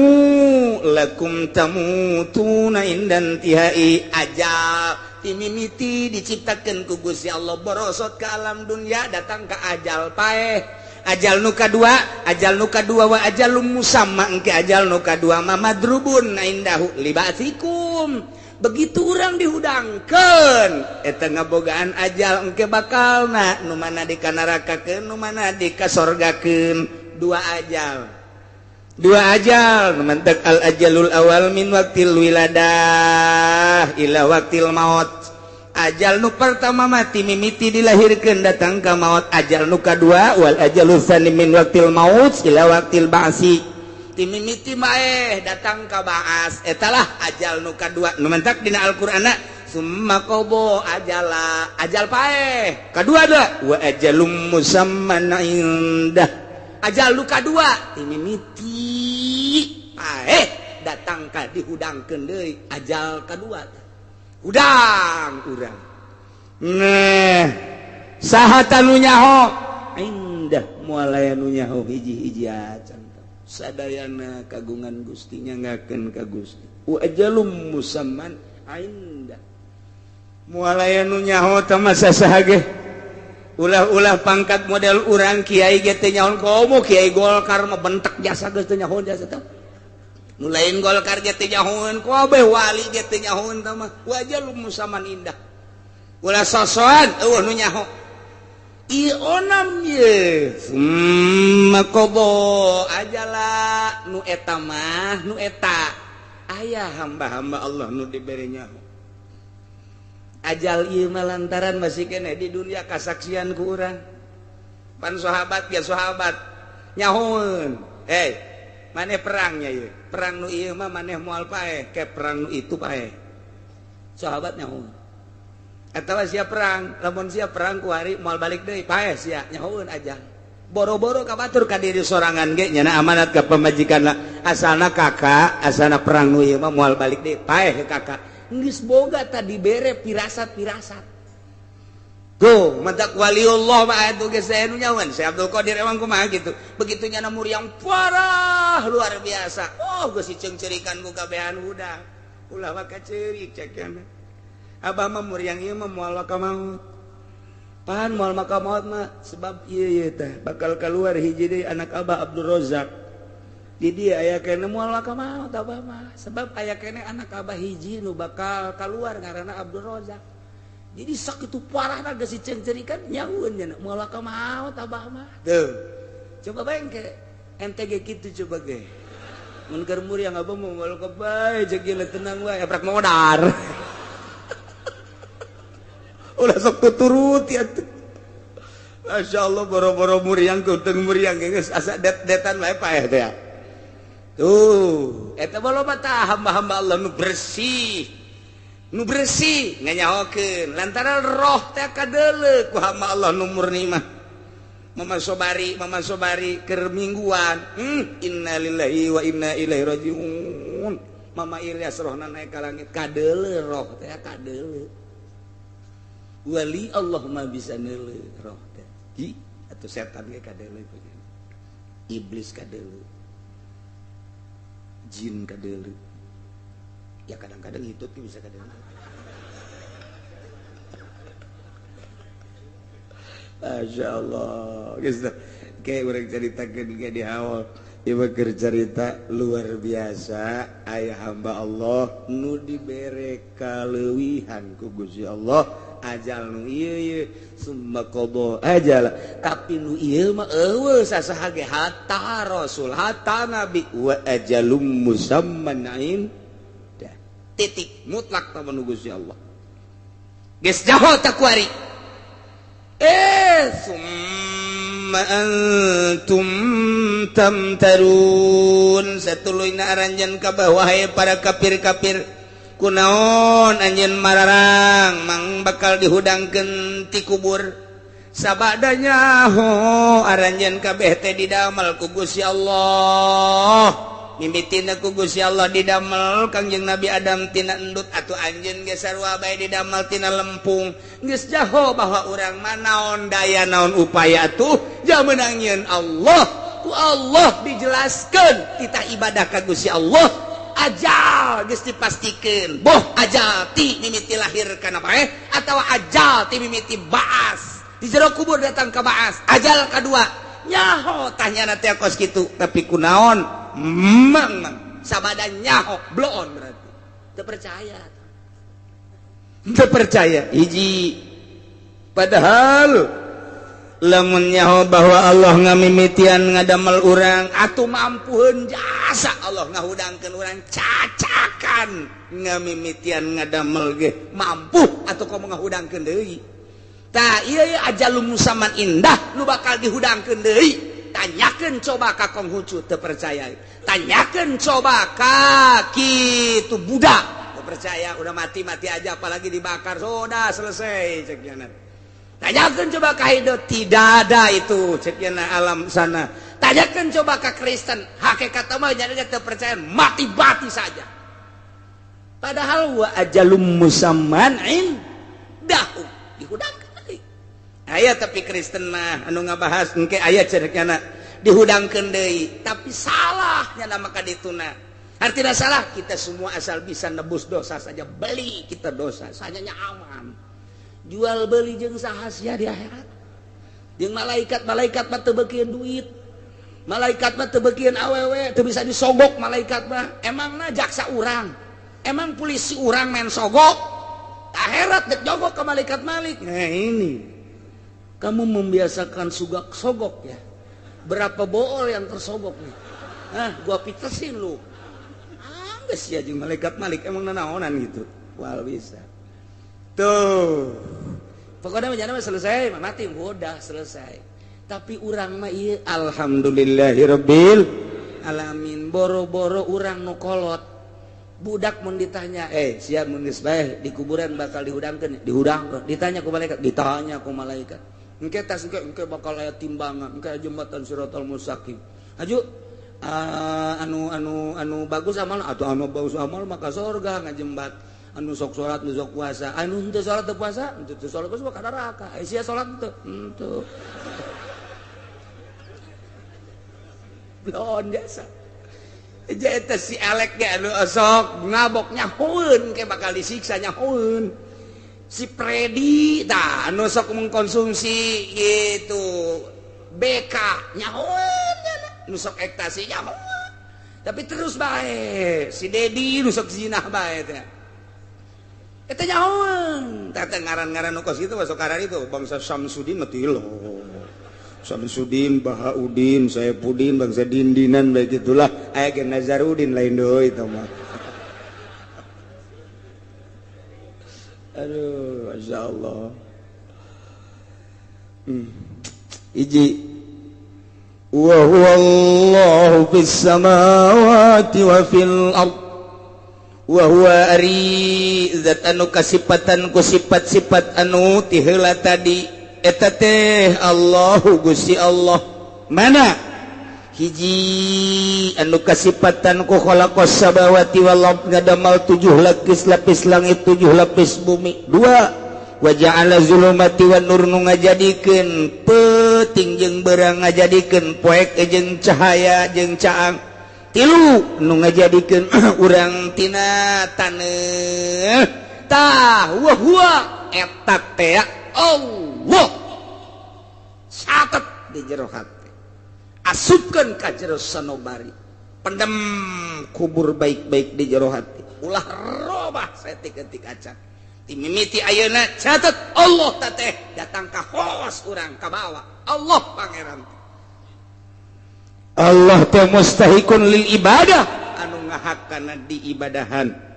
lakum tamutuna indan tihai ajal timimiti diciptakeun ku Gusti Allah borosot ke alam dunia datang ke ajal paeh ajal nu kadua wa ajalum musamma engke ajal nu kadua ma madrubun indahu libasikum. Begitu urang dihudangkeun eta ngabogaan ajal engke bakalna nu mana dikanarakakeun nu mana dikasorgakeun. Dua ajal, dua ajal mantak al ajalul awal min waqtil wiladah ila waqtil maut. Ajal nu pertama mati mimiti dilahirkeun datang ka maut. Ajal nu kadua wal ajalul tsani min waqtil maut ila waqtil ba'si. Timimiti maeh datang ka ba'as. Etalah ajal nu kadua nu mantak dina Al-Qur'anna summa qada ajala ajal paeh kadua da wa ajalum musamman indah. Ajal nu kadua timimiti paeh datang ka dihudangkeun deui ajal kadua hudang urang. Nah saha tanu nyaho indah moal aya nu nyaho hiji-hiji acan sadayana kagungan Gusti nyangakeun ka Gusti. Wa ajalum musamman indah moal aya nu nyaho teh masa saha ge. Ulah-ulah pangkat model urang kiai ge teu nyaho komo kiai Golkar mah bentek jasa geus teu nyaho jasa teh. Nu lain Golkar ge teu nyahoeun, kabeh wali ge teu nyahoeun tah mah. Wajah lu musaman indah. Ulah sosoan eueuh nu nyaho. Ieu onam ye. Summa qada ajala nu eta mah nu eta. Aya hamba-hamba Allah nu dibere nyaho. Ajal ieu mah lantaran masih keneh di dunia kasaksian ku urang. Pan sahabat ya sahabat nyahoeun. Eh, maneh perangnya ieu. Perang nu ieu mah maneh moal paeh, ke perang nu itu paeh. Sahabat nyahoeun. Atawa sia perang, lamun sia perang ku hari moal balik deui paeh sia nyahoeun ajal. Boro-boro ka batur ka diri sorangan ge nyana amanat ka pamajikanna. Asalna kakak, asalna perang nu ieu mah moal balik deui paeh ke kakak. Geus boga tadi bere pirasat-pirasat. Go, mantak waliullah mah atuh geus aya nu nyawan. Syekh Abdul Qadir emang kumaha gitu. Begitu nyana muriang parah luar biasa. Oh, geus diceungceurikan ku kabehan budak. Ulah mah kaceurik cek nya. Abah mah muriang ieu mah moal ka maut. Pan moal maka maut mah sebab ieu ieu teh bakal keluar hiji deui anak Abah Abdul Rozak. Di dia aya keneh moal maka maut abah mah sebab aya keneh anak abah hiji nu bakal keluar ngaranna Abdul Rozak. Jadi sakitu parahna geus diceungceurikan nyahueun nya moal maka maut abah mah. Tuh. Coba bae engke ente ge kitu coba ge. Mun keur muriang abah mah moal ka bae jeung ieu tenang wae aprak modar. Ulah sok tuturut ya tuh. Masya Allah boro-boro muriang keuteng muriang geus asa det-detan wae paeh teh. Tuh, eta loba tah hamba-hamba Allah nu bersih. Nu bersih nganyahokeun lantaran roh teh kadeuleu ku hamba Allah nu murni mah. Mama Sobari keur mingguan. Innalillahi wa inna ilaihi rajiun. Mama Ilyas rohna naik ka langit kadeuleu roh teh kadeuleu. Wali Allah mah bisa neuleuh roh teh. Hi, atuh setan ge kadeuleu. Iblis kadeuleu. Jin kadeuleu. Ya kadang-kadang hitut bisa kadeuleu. Masya Allah. Geus kayak urang caritakeun ge di awal. Ieu mah keur carita luar biasa aya hamba Allah nu dibere kaleuwihan ku Gusti Allah ajal nu ieu ieu summa qada ajal tapi nu ieu mah eueuh sasaha ge hatta rasul hatta nabi wa ajalum musamman indah titik mutlak ta nu Gusti Allah geus jaho ta kuari summa antum tamtarun satuluyna aranjeun ka wahai para kafir-kafir kunaon anjeun mararang mang bakal dihudangkeun ti kubur sabadanya ho aranjeun kabeh teh didamel ku Gusti Allah mimitina ku Gusti Allah didamel Kangjeng Nabi Adam tina endut atuh anjeun ge sarua bae didamel tina lempung geus jaho bahwa urang mah naon daya naon upaya tuh jamenang nyieun Allah ku Allah dijelaskeun titah ibadah ka Gusti Allah ajal geus dipastikeun boh ajal ti mimiti lahir kana bae atawa ajal ti mimiti baas di jero kubur datang ka baas ajal kadua nyaho tanyana teh kos kitu tapi kunaon mang sabada nyaho bloon berarti teu percaya hiji padahal lamun nyaho bahwa Allah ngamimitian ngadamel urang atuh mampuheun jasa Allah ngahudangkeun urang cacakan ngamimitian ngadamel ge mampu atuh komo ngahudangkeun deui tah ieu ajalum musamman indah nu bakal dihudangkeun deui. Tanyakeun coba ka Konghucu teu percaya, tanyakeun coba ka kitu Buddha teu percaya, udah mati-mati aja apalagi dibakar sudah selesai cek nya. Tanyakeun coba ka Hindu tidak ada itu cek nya alam sana. Tanyakeun coba ka Kristen hakikat mah jadi teu percaya mati-mati saja. Padahal wa ajalum musamman indahu dihudangkeun. Aya tapi Kristen mah anu ngabahas engke aya cerekna dihudangkeun deui tapi salah nya maka dituna. Artinya salah kita semua asal bisa nebus dosa saja beli kita dosa sanyanya aman. Jual beli jeung saha sia di akhirat. Jeung malaikat-malaikat mah teu beukeun duit. Malaikat mah teu beukieun awewe, teu bisa disogok malaikat mah. Emangna jaksa urang, emang polisi urang main sogok? Akhirat dek jogok ke malaikat Malik. Nah ini kamu membiasakan sugak sogok ya. Berapa bool yang tersogok nih? Nah, gua pitesin lu. Ah, geus sia jeung malaikat Malik emang nanaonan gitu. Wal bisa. Tuh. Pokoknya mah selesai, mati udah selesai. Tapi urang mah ieu alhamdulillahirabbil alamin, boro-boro urang nu kolot. Budak mun ditanya, siap mun geus bae di kuburan bakal dihudangkeun, dihudangkeun. Ditanya ku malaikat, ditanya ku malaikat. Engke tas engke bakal aya timbangan, engke jembatan siratal mustaqim. Aju anu anu anu bagus amal atau anu bagus amal maka surga ngajembat. Anu sok salat nu sok puasa, anu henteu salat teu puasa, henteu salat puasa ka neraka. Sia salat henteu? Henteu. Belon jasa. Eta si Alek ge anu sok ngabok nyahoeun ke bakal disiksa nyahoeun. Si Predi tah anu sok mengkonsumsi gitu BK nyahoeun nu sok ekstasi nyahoeun. Tapi terus bae si Dedi nu sok zinah bae teh. Eta nyahoeun. Tah teh ngaran-ngaran nu kos kitu masuk karar itu bangsa Samsudin mah teu. Samsudin, Bahaudin, Saepudin, bangsa Dindinan baik itulah. Aya ge Nazarudin lain deui itu mah. Aduh, masya Allah. Iji. Wa huwallahu fis samawati wa fil ard. Wa huwa ari zat anu kasipatan ku sifat-sifat anu ti heula tadi. Eta teh Allahu Gusti Allah. Mana hiji anu kasipatan ku khalaqas samawati wal ard, ngadamal 7 lapis langit 7 lapis bumi. Dua, wa ja'ala zulumati wan nur, nu ngajadikeun peuting jeung beurang, ngajadikeun poek jeung cahaya jeung caang. Tilu, nu ngajadikeun urang tina taneuh. Tah wa huwa eta teh Allah. Catet di jero hati, asupkeun ka jero sanobari, pendem kubur baik-baik di jero hati, ulah robah setik-etik acan. Timimiti ayeuna catet Allah teh datang ka hos urang ka bawa Allah pangeran. Allah teh mustahikun lil ibadah, anu ngahakana diibadahan.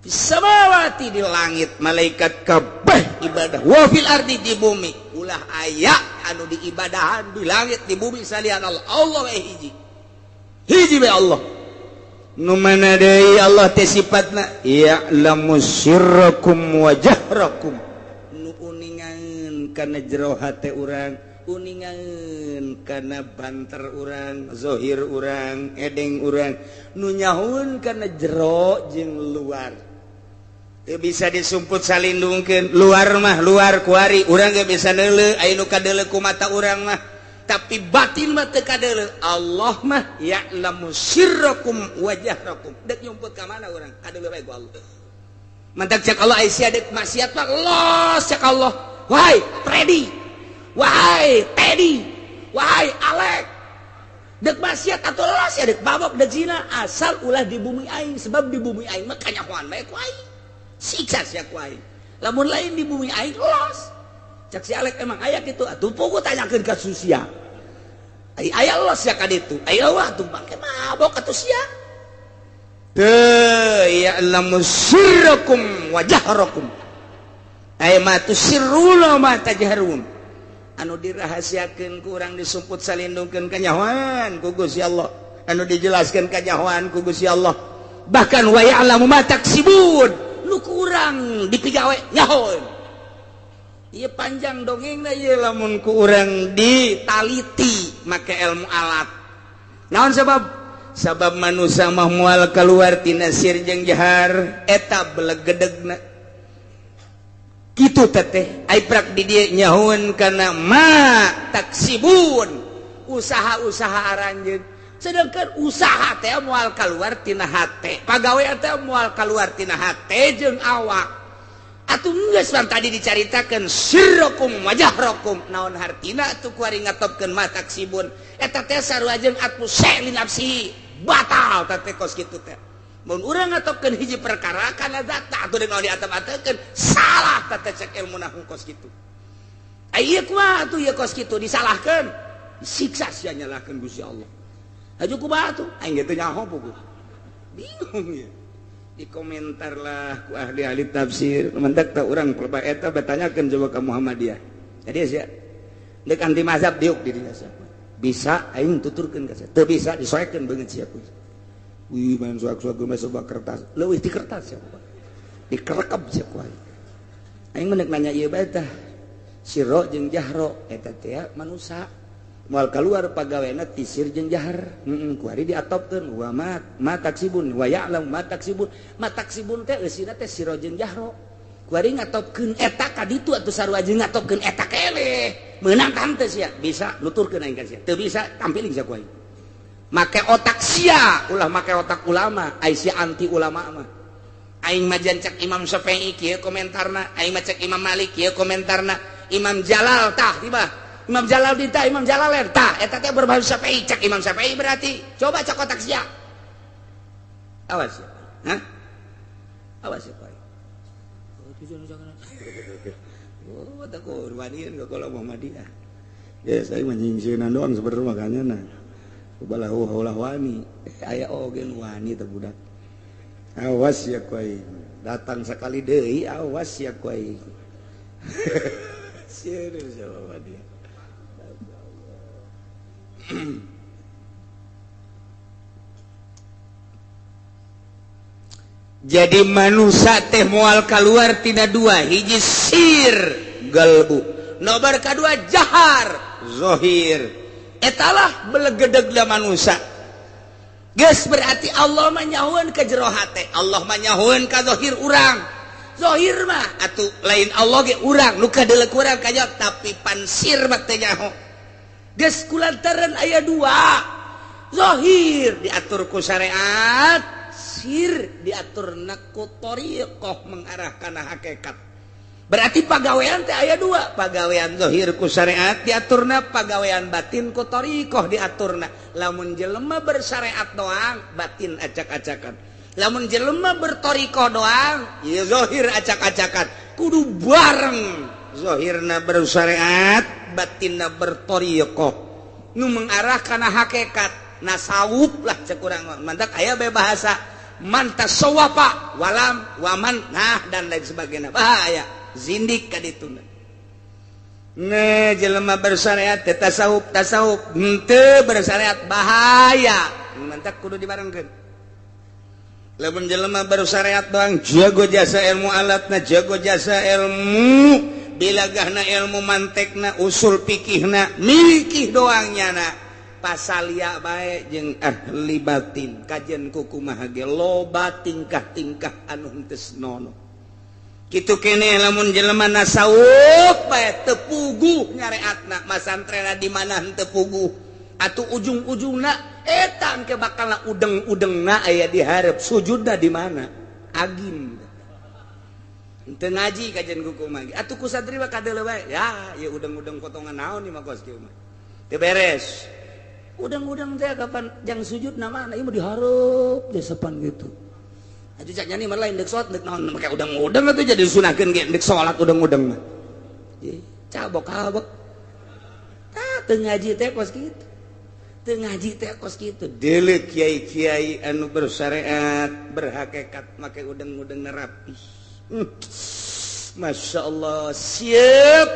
Samawati di langit malaikat kabeh ibadah, wa fil ardi di bumi, ulah aya anu diibadahan di langit di bumi salian Allah. Allah we hiji, hiji we Allah. Nu mana deui Allah teh sifatna ya'lamu sirrakum wa jahrakum, nu uningan kana jero hate urang, uningan kana banter urang, zahir urang, edeng urang, nu nyahoeun kana jero jeung luar. Teu bisa disumput salindungkeun, luar mah luar kuari urang ge bisa neuleuh aya nu kadeuleuh ku mata urang mah, tapi batin mah teu kadeuleuh. Allah mah ya'lamu sirrakum wa jahrakum. Dek nyumput ka mana urang kadeuleuh bae ku Allah. Mantak cek Allah aya sia dek maksiat mah los cek Allah. Wahai Freddy, wahai Teddy, wahai Alek, dek maksiat atau los ya dek babok dek zina, asal ulah di bumi aing, sebab di bumi aing mah kanyahoan bae ku aing, siksa sia ku aing. Lamun lain di bumi aing los. Cek si Alek emang aya kitu, atuh pugu tanyakeun ka susia. Ai aya los ya ka ditu, aya wah tuh make mabok atuh sia. Teu ya'lamu sirrakum wa jahrakum. Ai ma tusirruna ma tajharun. Anu dirahasiakeun ku urang disumput salindungkeun kanyahoan ku Gusti Allah, anu dijelaskeun kanyahoan ku Gusti Allah. Bahkan wa ya'lamu ma taksibun, nu kurang dipigawe nyahoeun. Ieu panjang dongengna ieu lamun ku urang ditaliti make ilmu alat. Naon sebab? Sabab manusia mah moal keluar tina sir jeung jahar, eta belegedegna. Kitu teteh ai prak di dieu nyahoeun kana ma taksibun, usaha-usaha aranjeun. Sedangkan usaha teh moal keluar tina hate, pagawe teh moal keluar tina hate jeung awak. Atuh geus tadi dicaritakeun sirrokum wajahrokum naon hartina atuh kuari ngatopkeun ma taksibun eta teh sarua jeung atmu syai' li nafsihi batal teh kos kitu teh. Mun urang ngatopkeun hiji perkara kana zat atuh deung diatep-atekeun salah teh cek ilmu nahwu kos kitu. Ieu kumaha atuh ieu kos kitu disalahkeun disiksa sia nyalahkeun Gusti Allah. Haju kumaha atuh aing ge teu nyaho puguh. Bingung ya. Dikomentar lah ku ahli-ahli tafsir mendak tak urang pelba eta bertanyakeun coba ka Muhammadiyah. Jadi sia deuk anti mazhab diuk di dinya sia. Bisa aing tuturkeun ka sia. Teu bisa disoekeun beungeut sia ku. Wih main soak-soak geus coba kertas. Leuwih ti kertas sia ku. Dikerekep sia ku aing. Aing mah nanya ieu bae tah. Sirro jeung jahro eta teh manusa. Moal keluar pagawena ti sir jeung jahar. Kuari diatopkeun wa ma taksibun wa ya'lam ma taksibun. Ma taksibun teh eusina teh sirro jeung jahro. Kuari ngatopkeun eta ka ditu atuh sarua jeung ngatopkeun eta keleh. Meunang ka henteu sia? Bisa nuturkeun aing ka sia. Teu bisa tampiling sia ku aing. Make otak sia, ulah make otak ulama, ai sia anti ulama mah. Aing mah cek Imam Syafi'i kieu komentarna, aing mah cek Imam Malik kieu komentarna, Imam Jalal tah tiba. Imam Jalal ditah, Imam Jalalain tah eta teh berbahasa Syafi'i cek Imam Syafi'i berarti. Coba cek otak sia. Awas ya. Hah? Awas ya, Pak. Oh, tak korbanin ke kalau Muhammadiyah. Ya, saya menyingsieunan doang sebenarnya makanya nah. Ubalah ulah wani. Aya oge nu wani teh budak. Awas ya ku aing. Datang sekali deui awas ya ku aing. Sieun sama dia. Jadi manusia teh moal keluar tina dua hiji sir galbu nobar kadua jahar zohir etalah belegedegna manusia geus berarti Allah mah nyahoeun ka jero hate, Allah mah nyahoeun ka zohir urang. Zohir mah atuh lain Allah ge urang nu kadeuleu urang kajawab tapi pansir mah teu nyaho. Geus kulantaran aya dua zohir diatur ku syariat, sir diatur ku thariqah mengarah kana hakikat. Berarti pagawean teh aya dua, pagawean zahir ku syariat diaturna, pagawean batin ku thariqah diaturna. Lamun jelema bersyariat doang batin acak-acakan, lamun jelema berthariqah doang ieu zahir acak-acakan. Kudu bareng zahirna bersyariat, batinna berthariqah nu mengarah kana hakikat. Nasawuf lah cek urang mantak aya bae bahasa man tasawwafa walam waman nah dan lain sebagainya. Bahaya zindik ka dituna. Nah jelema bersyariat teh tasawuf tasawuf henteu bersyariat bahaya mantak kudu dibarengkeun. Lamun jelema bersyariat doang jago jasa ilmu alatna, jago jasa ilmu bilagahna, ilmu mantekna, usul fikihna, mikih doang nyana pasalia bae jeung ahli batin kajian kumaha ge loba tingkah-tingkah anu henteu senono. Kitu keneh lamun jelema nasawuf bae teu puguh nyareatna, masantrena di mana henteu puguh atuh ujung-ujungna eta engke bakalna udeng-udengna aya di hareup sujudna di mana agim henteu ngaji kajian kumaha ge atuh ku santri mah kadeuleu bae ya ieu udeng-udeng potongan naon ieu mah kos kieu mah teu beres. Udang-udang teh kapan jang sujud nama ieu mah dihareup desepan gitu. Atuh cak nyani mah lain deuk salat deuk naon make udang-udang atuh jadi sunahkeun ge deuk salat udang-udang mah. Cabok-cabok. Tah teu ngaji teh kos kitu. Teu ngaji teh kos kitu. Deuleu kiai-kiai anu bersyariat, berhakikat make udang-udangna rapi. Masya Allah, siap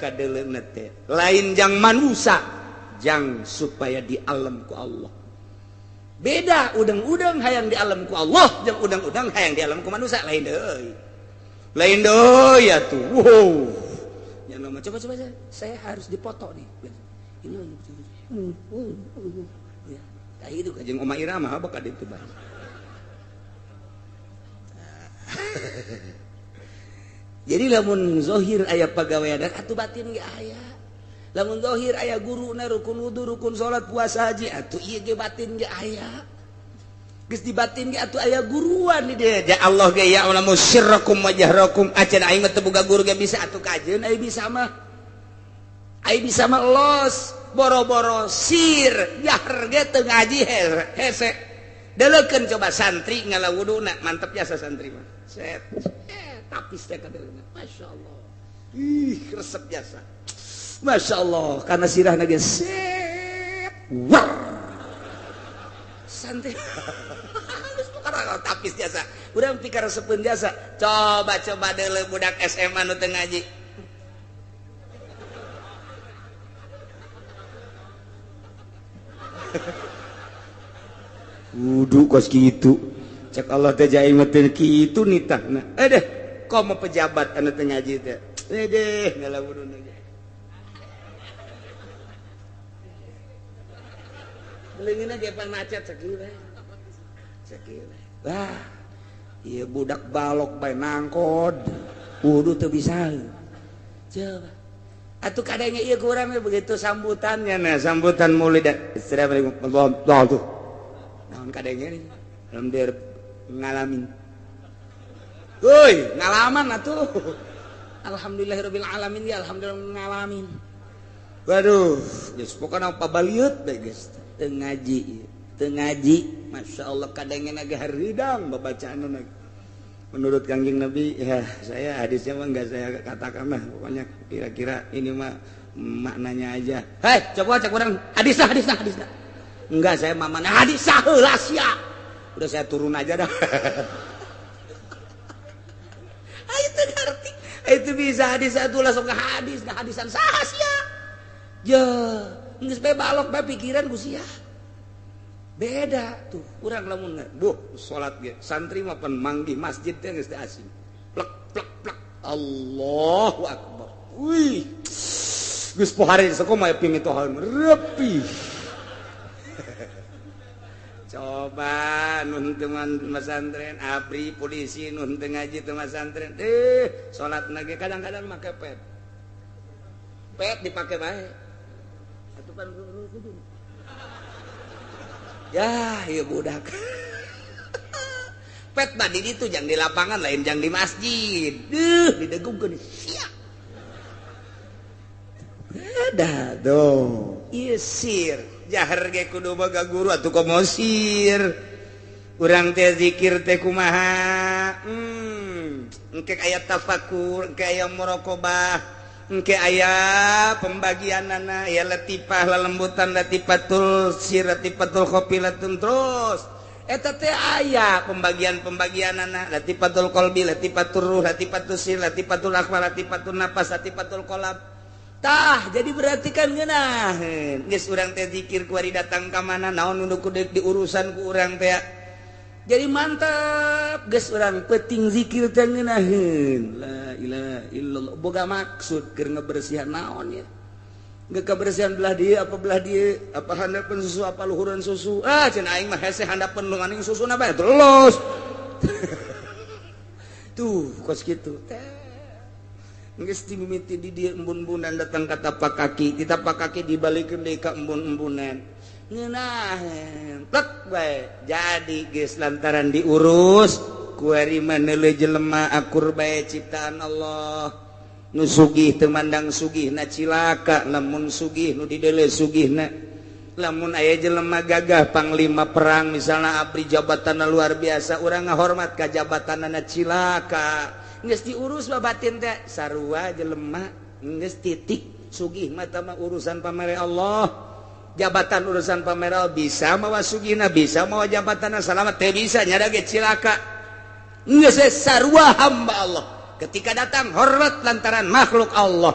kadeuleuna teh. Lain jang manusa, jang supaya di alam ku Allah. Beda udang-udang hayang di alam ku Allah jeung udang-udang hayang di alam ku manusia lain deui. Lain deui atuh. Wow. Yang nama coba saya harus dipoto nih. Ini ya. Tah itu jeung Oma Irama bakal ditu bae. Jadi lamun zahir aya pagawean atuh batin ge aya. Lamun zahir aya guruna rukun wudu, rukun salat, puasa, haji, atuh ieu ge batin ge aya. Geus dibatin ge atuh aya guruan di dieu. Ya Allah ge ya alamu sirrakum wa jahrakum. Acan aing mah teu boga guru ge bisa atuh kajeun aing bisa mah. Aing bisa mah los boro-boro sir jahar ge teu ngaji hese. Deleukeun coba santri ngala wuduna mantep jasa santri mah. Set. Tapis teh kadeuleuna. Masyaallah. Ih, resep jasa. Masyaallah, karena sirahna ge set. War. Santai halus perkara tapis jasa urang pikir resepeun jasa coba-coba deuleu budak SMA nu teu ngaji wudu kos kitu cek Allah teh jaing mah teu kitu nitahna deh komo pejabat anu teu ngaji teh deh ngala wuduna ge leungeunna ge pan macet sakieu sakieu. Wah, ieu budak balok bae nangkod. Wudu teu bisa. Coba. Atuh kadangnya ieu ku urang begitu sambutannya nah sambutan maulid. Assalamualaikum warahmatullahi wabarakatuh. Naon kadangnya alhamdulillah ngalamin. Euy, ngalaman atuh. Alhamdulillahirabbil alamin ya alhamdulillah ngalamin. Waduh, geus pokona pabaliut bae geus. Teu ngaji, Masya Allah kadangnya naga haridang babacaanna. Menurut Kangjeng Nabi, ya saya hadisnya mah enggak saya katakan lah, pokoknya kira-kira ini mah maknanya aja. Hei, coba cek orang hadis lah, hadis lah, hadis lah. Enggak, saya mah mana hadis sah heula sia. Udah saya turun aja dah. Ah itu ngerti. Itu bisa hadis satu langsung ke hadis, ke hadisan sah sia. Ya. Geus bae balok bae pikiran ku sia. Beda tuh urang lamun duh salat ge santri mah pan manggih masjid teh geus teu asing. Plek plek plek Allahu akbar. Wih. Geus pohare sakumaha pimitohan repi. Coba nun teu masantren abri polisi nun teu ngaji teu masantren. Salatna ge kadang-kadang make pet. Pet dipake bae. Ya, ieu budak. Pet mah di ditu jang di lapangan lain jang di masjid. Duh, didegungkeun sia. Beda tuh. Ieu sir, jahar ge kudu boga guru atuh komo sir. Urang teh zikir teh kumaha? Engke aya tafakur, engke aya muraqabah. Engke aya pembagianana ya latifah lalembutan latifatul sir latifatul khofilatun terus eta teh aya pembagian-pembagianana latifatul qalbi latifatul ruh latifatul sir latifatul akhwa latifatul nafas latifatul qalb tah jadi berarti kan ngeunaheun geus urang teh zikir kuari datang ka mana naon nu kudu diurusan ku urang teh jadi mantap geus urang penting zikir teh ngeunaheun la ilaha illallah boga maksud keur ngebersihan naon ya geus kebersihan belah dieu apa belah dieu apa handapeun susu apa luhureun susu ah cenah aing mah hese handapeun lu susuna bae terus tuh kos kitu teh geus dimimiti di dieu embun-embunan datang ka tapak kaki di tapak kaki dibalikeun deui ka embun-embunan ngeunaheun plek bae jadi geus lantaran diurus kuari mah neuleuh jelema akur bae ciptaan Allah nu sugih teu mandang sugihna cilaka lamun sugih nu dideuleu sugihna lamun aya jelema gagah panglima perang misalna abri jabatanna luar biasa urang ngahormat ka jabatanna cilaka geus diurus babatin teh sarua jelema geus titik sugih mah tah urusan pamere Allah jabatan urusan pameral bisa mawa sugihna bisa mawa jabatanna salamat teh bisa nyada ge cilaka geus sarua hamba Allah ketika datang hormat lantaran makhluk Allah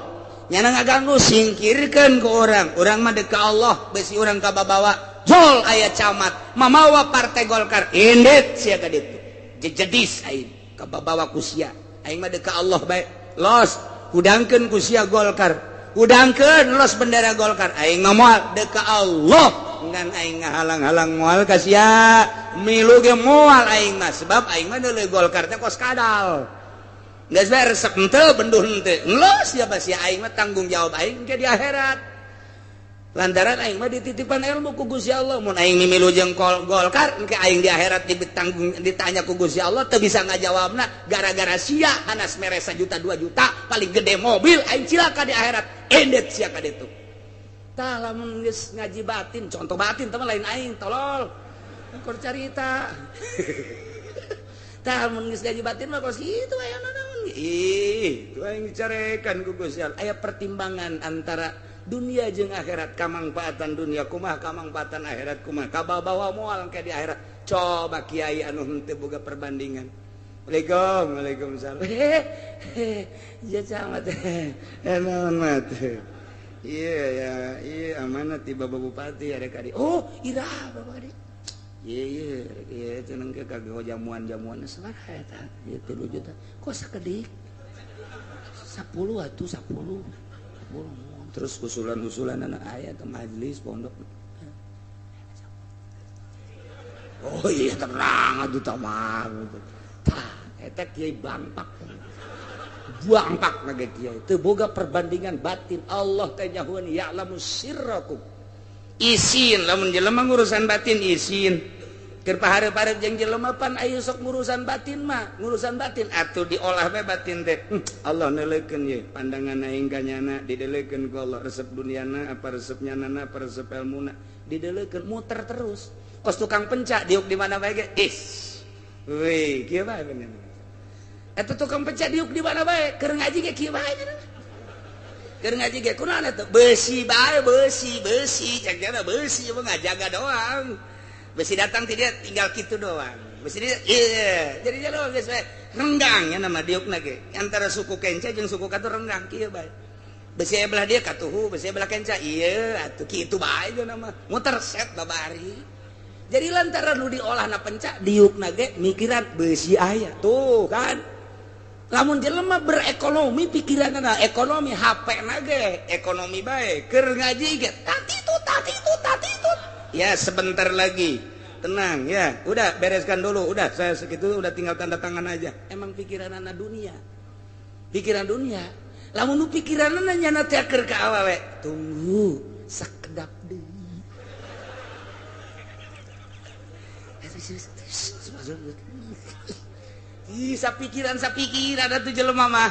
nyana ngaganggu singkirkeun ku urang urang mah deuk ka Allah besi urang ka babawa jol aya camat mamawa partai Golkar indit sia ka ditu jejedis aing ka babawa ku sia aing mah deuk ka Allah bae los hudangkeun ku sia Golkar udangkeun los bendera Golkar aing mah moal deuk ka Allah ngan aing ngahalang-halang moal ka sia milu ge moal aing mah sebab aing mah deuleu Golkar teh kos kadal geus bae resep henteu benduh henteu los sia sia aing mah tanggung jawab aing ke di akhirat Lantaran aing mah dititipan ilmu ku Gusti Allah, mun aing mimilu jeung Golkar engke aing di akhirat ditanggung ditanya ku Gusti Allah teu bisa ngajawabna gara-gara sia hanas mere 1 juta 2 juta paling gede mobil aing cilaka di akhirat endet sia ka ditu. Tah lamun geus ngaji batin, contoh batin teh lain aing tolol. Keur carita. Tah mun geus ngaji batin mah kos kitu aya naon. Ih, itu aing dicarekan ku Gusti Allah. Aya pertimbangan antara dunia jeung akhirat, kamangfaatan dunia kumaha, kamangfaatan akhirat kumaha, kabawa moal engke di akhirat. Coba kiai anu henteu boga perbandingan. Waalaikumsalam, waalaikumsalam. Hehehe, camat. Naon mat. Iya ya, iya amanat ti Bapak Bupati ada kadi. Oh, ira Bapak kadi. Iya iya, iya cenah ke kagak jamuan-jamuan sabaraha eta? Ieu 3 juta. Kok sakedik? 10 atuh 10. 10. Terus usulan-usulan anak ayah ke majelis pondok. Oh iya tenang atuh tamah. Tah eta kiai bangpak. Bangpak mah kiai. Teu boga perbandingan batin. Allah teh nyahueun ya'lamu sirrakum. Isin lamun jelema ngurusan batin isin. Keur pahareup-hareup jeung jelema pan aya sok ngurusan batin mah, ngurusan batin atuh diolah bae batin teh. Allah neuleukeun ye pandangan aing ka nyana dideulekeun ku Allah resep duniana apa resep nyanana apa resep elmuna dideulekeun muter terus. Kos tukang pencak diuk di mana bae ge is. Weh, kieu bae bener. Eta tukang pencak diuk di mana bae keur ngaji ge kieu bae bener. Keur ngaji ge kunaon eta beusi bae beusi beusi cek nyana beusi mah ngajaga doang. Besi datang tidak tinggal gitu doang. Besi dia iya, jadi jalan geus we renggang nya nama diukna ge. Antara suku kenca jeung suku katu renggang kieu bae. Besi belah dia katuhu, besi belah kenca ieu atuh kitu bae ge nama. Muter set babari. Jadi lantaran nu diolahna pencak diukna ge mikiran besi aya. Tuh kan. Lamun jelema berekonomi pikiranna ekonomi HP na ge ekonomi bae. Keur ngaji ge tatitut tatitut tatitut. Ya sebentar lagi, tenang ya, udah bereskan dulu, udah saya segitu, udah tinggal tanda tangan aja. Emang pikiran anak dunia, pikiran dunia. Lamun nu pikiran nyana teh keur ka awewe, tunggu sakedap deui. Ih, sapikiran sapikiran atuh jelema mah.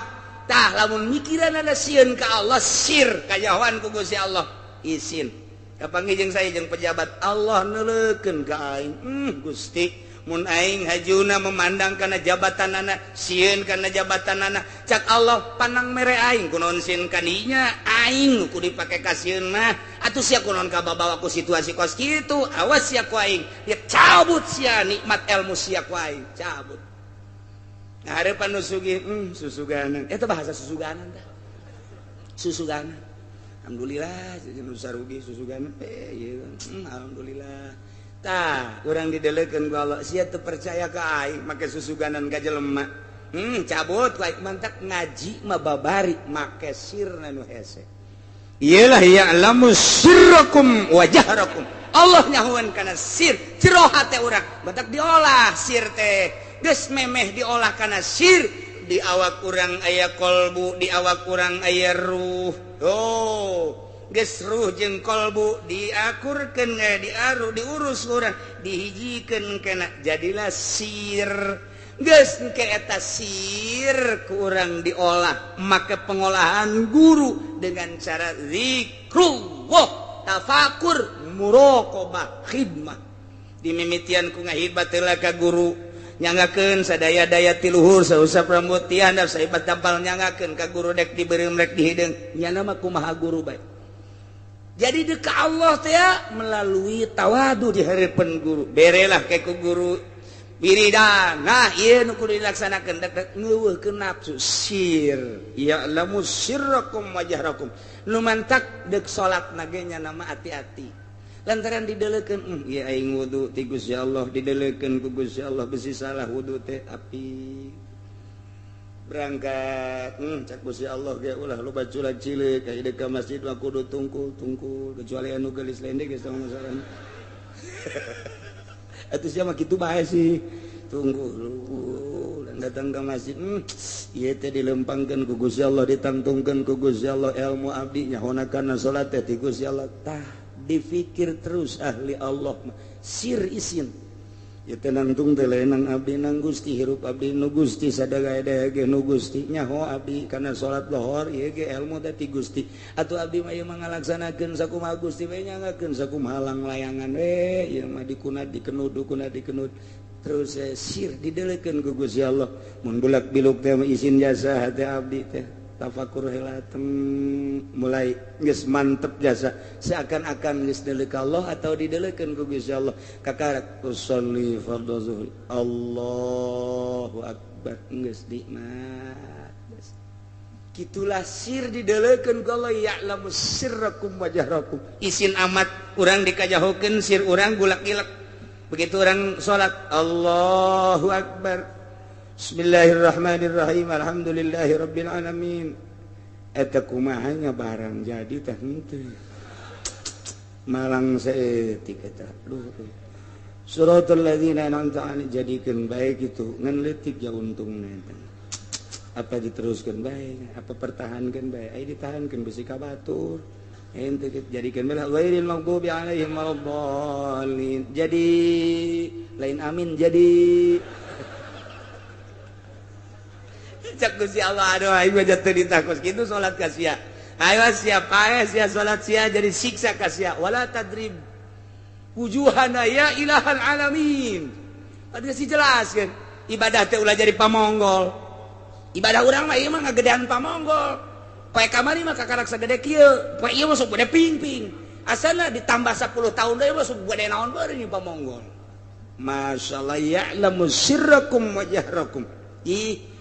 Tah lamun mikiran ada sieun ka Allah, sir kajahoan ku Gusti Allah, isin. Kapanggih jeung saya jeung pejabat Allah neuleukeun ka aing. Gusti, mun aing hajuna memandang kana jabatanana, sieun kana jabatanana, cak Allah panang mere aing kunaon sieun kaninya, aing nu kudu dipake ka sieun mah. Atuh sia kunaon kababawa ku situasi kos kitu, awas sia ku aing. Ya cabut sia nikmat ilmu sia ku aing, cabut. Nah, harapan nu sugih, susuganan. Eta bahasa susuganan tah. Susuganan. Alhamdulillah jeung sarugi susugan ieu alhamdulillah. Tah urang didelekeun ku Allah sia teu percaya ka aing make susuganan ka jelema. Cabut ku aing mantak ngaji mah babari make sirna nu hese. Iyalah ya'lamu sirrakum wa jahrakum. Allah nyahuan kana sir jero hate urang mantak diolah sir teh geus memeh diolah kana sir di awak urang aya kolbu di awak urang aya ruh. Oh, geus ruh jeung kolbu diakurkeun diaru diurus urang dihijikeun kana jadilah sir. Geus engke eta sir ku urang diolah make pengolahan guru dengan cara zikrullah, tafakur, muraqabah, khidmah. Dimimitian ku ngahidmat heula ka guru. Nyangakeun sadaya-daya ti luhur sausap rambut ti handap saibat tampal nyangakeun ka guru dek dibeureum rek dihideung nyana mah kumaha guru bae. Jadi deuk ka Allah teh melalui tawadu di hareupeun guru. Berelah ke ku guru wiridan. Nah ieu nu kudu dilaksanakeun dek ngeuweuhkeun nafsu sir. Ya'lamu sirrakum wa jahrakum. Nu mantak deuk salat na ge nyana mah ati-ati. Lantaran didelekeun ieu aing wudu ti Gusti Allah didelekeun ku Gusti Allah besi salah wudu teh api berangkat cak Gusti Allah ge ulah loba culak cileuk ka ka masjid mah kudu tungkul tungkul kecuali anu geulis lendek geus tong masalah. Atuh sia mah kitu bae sih tungkul Urang datang ke masjid, ieu teh dilempangkeun ku Gusti Allah, ditangtungkeun ku Gusti Allah ilmu abdi nyahona kana salat teh ti Gusti Allah. Tah difikir terus ahli Allah mah sir isin. Ieu teh nangtung teh lain abdi nang Gusti, hirup abdi nu Gusti, sadaya ge nu Gusti, nyaho abdi kana salat lohor ieu ge ilmu teh ti Gusti. Atuh abdi mah ieu mah ngalaksanakeun sakumaha Gusti we nyangakeun sakumaha halang layangan we ieu mah dikunat dikenud dikunat dikenud terus sir didelekeun ku Gusti Allah. Mun bulak biluk teh isin jasa hate abdi teh tafakur heula mulai geus mantep jasa seakan-akan geus deuleu ka Allah atau didelekeun ku Gusti Allah. Kakarak usolli fardhu zuhri Allahu akbar geus nikmat. Kitulah sir didelekeun ku Allah, ya'lamu sirrakum wa jahrakum. Isin amat urang dikajahokeun sir urang gulak-gilek. Begitu orang salat Allahu akbar Bismillahirrahmanirrahim alhamdulillahirabbil alamin. Eta kumaha nya barang jadi teh henteu. Malang saeutik eta. Duh. Suratul ladzina an'amta alaihim jadikeun bae kitu ngan leutik ya untungna eta. Apa diteruskeun bae, apa pertahankeun bae, ai ditahankeun bisi ka batur. Ente jadikeun bae ghairil maghdubi alaihim waladdallin. Jadi lain amin jadi cak Gusti Allah aduh aing mah jatuh ditakos kitu salat ka sia. Ayo sia paeh sia salat sia jadi siksa ka sia. Wala tadrib wujuhana ya ilahal alamin. Tadi sih jelas kan ibadah teh ulah jadi pamonggol. Ibadah urang mah ieu mah ngagedean pamonggol. Poe kamari mah kakarak sagede kieu, poe ieu mah sok gede ping-ping. Asalna ditambah 10 tahun deui mah sok gede naon beureun ieu pamonggol. Masyaallah ya'lamu sirrakum wa jahrakum. Ih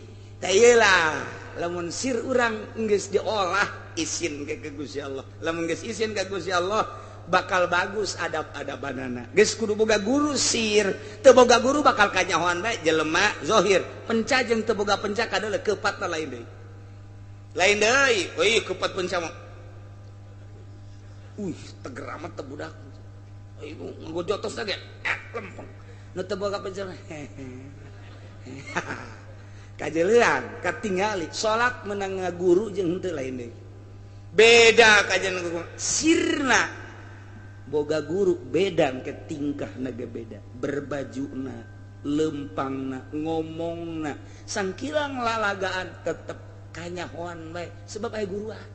lah lamun sir urang geus diolah isin ke Gusti Allah. Lamun geus isin ka Gusti Allah bakal bagus adab-adabanana. Geus kudu boga guru sir, teu boga guru bakal kanyahoan bae jelema zahir. Penca jeung teu boga penca kadeuleu keupatna lain deui. Lain deui, euy keupat penca mah. Uih, teger amat teh budak. Euy ngojotos ge lempeng. Nu teu boga penca mah. Kajelean katingali salat menang ngaguru jeung henteu lain deui. Beda kajian sirna boga guru beda ke tingkahna ge beda, berbajuna, lempangna, ngomongna, sangkilang lalagaan tetep kanyahoan bae sebab aya guruan.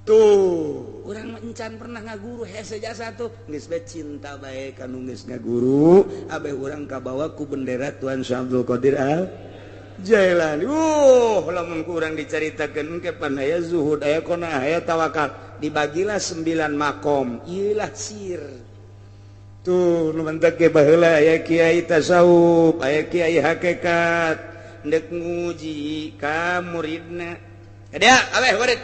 Tuh, urang mah encan pernah ngaguru hese jasa tuh geus bae cinta bae ka nu geus ngaguru, abeh urang kabawa ku bendera Tuan Syekh Abdul Qadir Al Jailani. Lamun kurang diceritakan engke pan aya zuhud aya qanaah aya tawakal, dibagilah 9 makom ieulah sir. Tuh nu mentek ge baheula aya kiai tasawuf, aya kiai hakikat ndek nguji ka muridna. Ada abeh murid.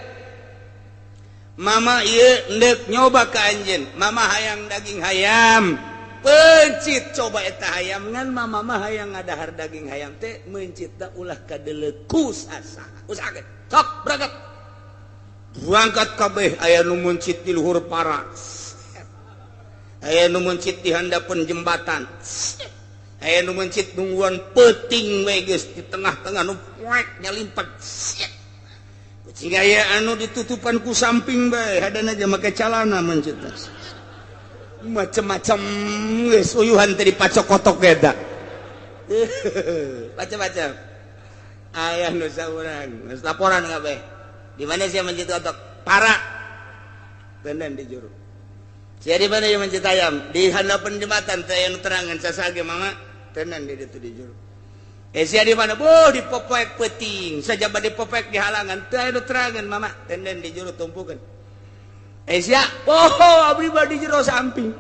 Mama ieu ndek nyoba ka anjeun, mama hayang daging hayam. Pencit coba eta hayam ngan mama mah hayang ngadahar daging hayam teh mencit da ulah kadeuleu ku sasa. Usahakeun. Sok berangkat. Berangkat kabeh aya nu mencit di luhur para. Aya nu mencit di handapeun jembatan. Aya nu mencit nungguan peuting we geus di tengah-tengah nu poek nyalimpet. Kucing aya anu ditutupan ku samping bae hadana ge make calana mencit. Macam-macam geus uyuhan teh dipacok kotok eta. Macam-macam. Aya nu saurang, geus laporan kabeh. Di mana sia mencit kotok? Para. Tenden di juru. Sia di mana yang mencit ayam? Di handapeun jembatan teh aya nu terangan sasage mama, tenden di ditu di juru. Sia di mana? Boh di popoek peuting, sajaba di popoek di halangan teh aya nu terangan mama, tenden di juru tumpukeun. Sia, oh abdi badi jero samping.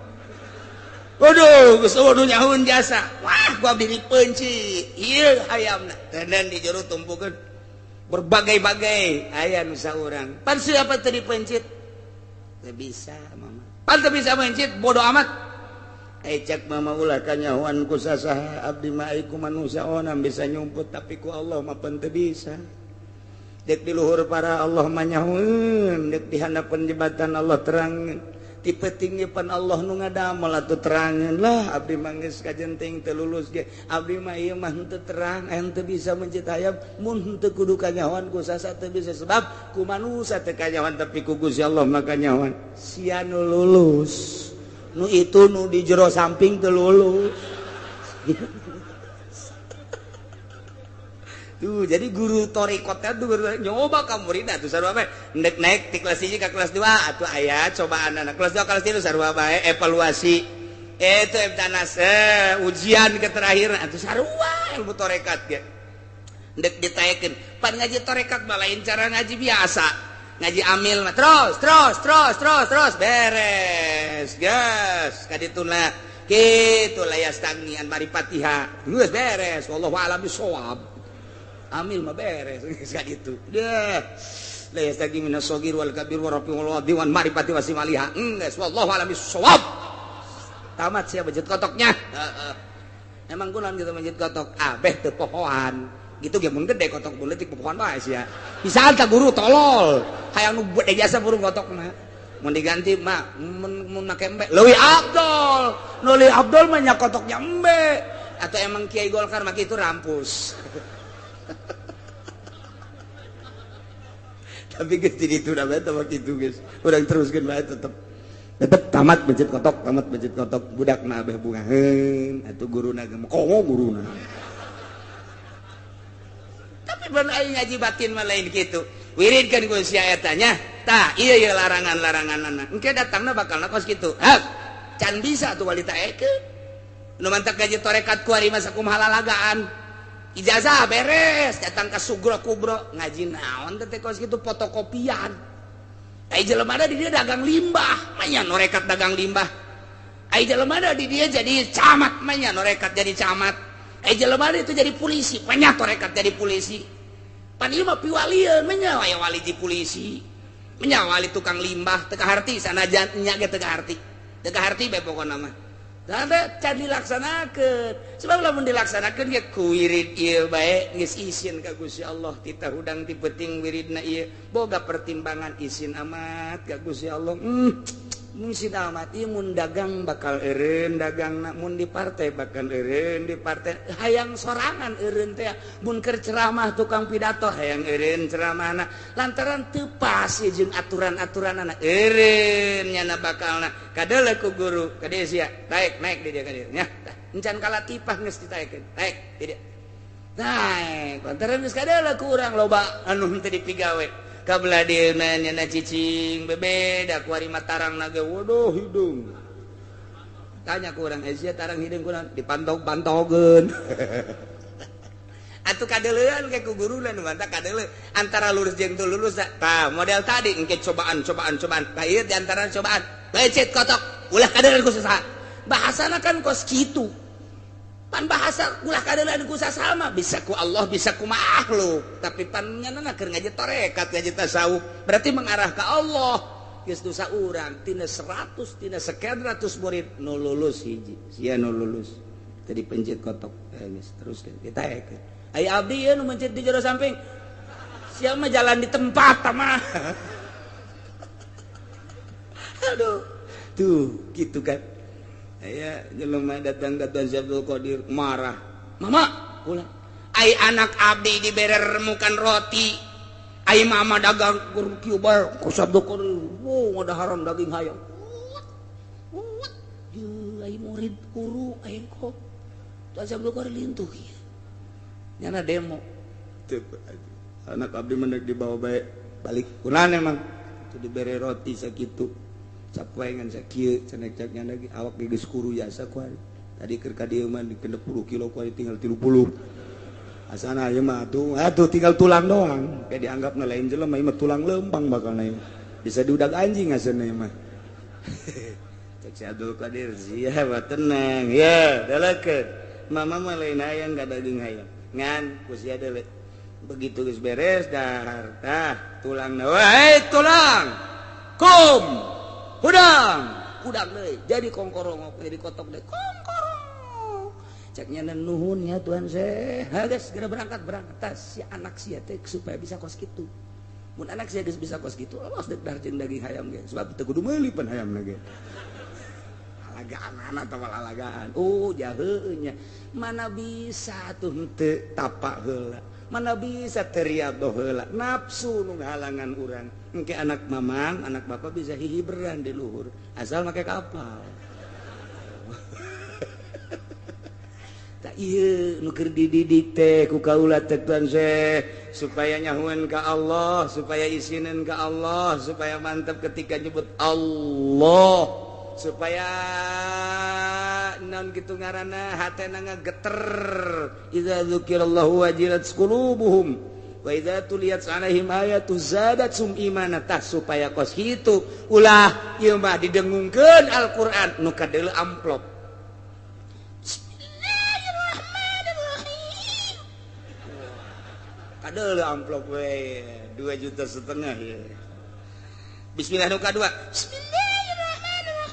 Waduh, geus eueuh nyahueun jasa. Wah, ku abdi dipeunci. Ieu hayamna. Tenden di jero tumpukeun. Berbagai-bagai aya nu saurang. Pan siapa teu dipencit? Teu bisa, mama. Pan teu bisa mencit, bodo amat. Cek mama ulah kanyahoan ku sasaha abdi mah ai ku manusia onam bisa nyumput tapi ku Allah mah pan teu bisa. Dek di luhur para Allah manyahueun, dek di handapeun jembatan Allah terang. Tipe tinggi pan Allah nu ngadamel atuh terangeun lah abdi mah geus kajenting teu lulus ge abdi mah ieu mah henteu terang henteu bisa mencit hayam mun henteu kudu kanyahoan ku sasa teu bisa sebab ku manusa teu kanyahoan tapi ku Gusti Allah mah kanyahoan sia nu lulus nu itu nu di jero samping teu lulus. Tuh, jadi guru torikotnya tuh guru nyoba ka murid atuh sarua bae ndek naik ti kelas 1 ka kelas 2 atuh aya cobaan anak kelas 2 kelas 3 sarua bae evaluasi itu ebtanas ujian ke terakhir atuh sarua ilmu torekat ge ndek ditaekeun pan ngaji torekat mah lain cara ngaji biasa ngaji amil mah terus terus terus terus terus beres gas kadituna kitu layas tangian maripatiha geus beres wallahu a'lam bissawab amil mah beres geus kitu deh la yastaqi minas shogir wal kabir wa rafi wal wadi wan marifati wasimaliha geus wallahu a'lam bissawab tamat sia masjid kotoknya. Heeh emang kunaon kitu masjid kotok abeh teu pohoan gitu ge mun gede kotok mun leutik pohoan bae sia bisa tah guru tolol hayang nu gede jasa burung kotokna mun diganti mah mun make embe leuwih abdol nu leuwih abdol mah nya kotoknya embe atau emang kiai Golkar mah kitu rampus. Tapi geus di ditu da bae teh kitu geus. Urang teruskeun bae tetep. Tetep tamat masjid kotok, tamat masjid kotok budakna abeh bungaheun atuh guruna ge komo guruna. Tapi ban aing ngaji batin mah lain kitu. Wiridkeun ku sia eta nya. Tah, ieu ieu larangan-laranganna. Engke datangna bakalna kos kitu. Hap, can bisa tuh wali taekeun. Nu mantak gaji torekat ku ari mah sakumaha lalagaan. Ijazah beres datang ke sugro kubro ngaji naon teh kos kitu fotokopian ai jelema di dia dagang limbah mah nya norekat dagang limbah ai jelema di dia jadi camat mah nya norekat jadi camat ai jelema itu jadi polisi mah nya torekat jadi polisi pan ieu mah piwalieun mah nya aya wali di polisi mah nya wali tukang limbah teu kaharti sanajan nya ge teu kaharti bae pokona mah. Tanda can dilaksanakeun. Sebab lamun dilaksanakeun ge ku wirid ieu bae geus isin ka Gusti Allah titah hudang ti peuting wiridna ieu boga pertimbangan isin amat ka Gusti Allah. Isin amat ieu mun dagang bakal eureun dagangna mun di partai bakal eureun di partai hayang sorangan eureun teh mun keur ceramah tukang pidato hayang eureun ceramahna lantaran teu pas jeung aturan-aturanana eureun nyana bakalna kadeuleu ku guru ka dieu sia naik naik di dia ka dieu nya encan kalatipah geus ditaekeun naik di dia naik lantaran geus kadeuleu ku urang loba anu henteu dipigawe kabelah dieu nyana cicing bebeda ku ari mah tarang na ge waduh hidung tanya ku urang sia tarang hidung kurang dipantog-pantogeun atuh kadeuleuan ke ku guruna nu mantap kadeuleu antara lurus jeung teu lurus tah model tadi engke cobaan cobaan cobaan tah ieu di antara cobaan becet kotok ulah kadeuleuan ku saha bahasana kan kos kitu pan bahasa ulah kadeuleuan ku sasama bisa ku Allah bisa ku makhluk tapi pan nyanana keur ngaji tarekat ngaji tasawuf berarti mengarah ke Allah geus dosa urang tina 100 tina sekian ratus murid nu lulus hiji sia nu lulus tadi pencet kotok geus teruskeun ditaekeun ai abdi ieu nu mencet di jero samping sia mah jalan di tempat mah. Aduh tuh gitu kan. Aya jelema datang ka Tuan Abdul Qadir marah. Mama, ulah. Ai anak abdi dibere remukan roti. Ai mama dagang kur kieu bae ku Abdul Qadir. Oh, ngadaharan daging hayam. Ut. Ieu ai murid guru aing kok. Tuan Abdul Qadir lintuh ieu. Nyana demo. Teu anak abdi mah dibawa bae balik. Kunaon emang? Teu dibere roti sakitu. Capoe ngan sakieu cenah cek nya lagi awak ge geus kuru jasa ku ari. Tadi keur ka dieu mah 60 kilo ku ari tinggal 30. Asana ieu mah atuh tinggal tulang doang. Kayak dianggapna lain jelema ieu mah tulang lempang bakalna ieu. Bisa diudag anjing asana ieu mah. Cek si Abdul Qadir sia mah tenang ya dalekeun. Mama mah lain hayang ka daging hayam. Ngan ku sia deuleu. Begitu geus beres dahar tah tulangna wae tulang. Kum hudang hudang deui jadi kongkorongok jadi kotok deui kongkorong cek nya nuhun nya Tuhan seh geus segera berangkat berangkat tas si anak sia teh supaya bisa kos kitu. Mun anak sia geus bisa kos kitu, awas dek dahar jeung daging hayam ge. Sebab teu kudu meuli pan hayamna ge. Alagaan anak atau alagaan. Oh, jaheunya. Mana bisa tuh henteu tapak heula. Mana bisa teriadoh heula. Nafsu nu ngahalangan urang. Engke anak mamang, anak bapak bisa hihiberan di luhur asal make kapal. Tak ieu nu keur dididik teh ku kaula teh Tuan Syekh supaya nyahueun ka Allah, supaya isineun ka Allah, supaya mantep ketika nyebut Allah, supaya naon kitu ngaranna hatena ngageter. Idza dzukirallahu wajilat qulubuhum wa idza tuliyat alaihim ayatu zadatsum imana. Tah supaya kos kitu ulah ieu mah didengungkeun Al-Qur'an nu kadeuleu amplop. Kadeuleu amplop we 2,5 juta ya. Bismillah nu kadua. Bismillahirrahmanirrahim.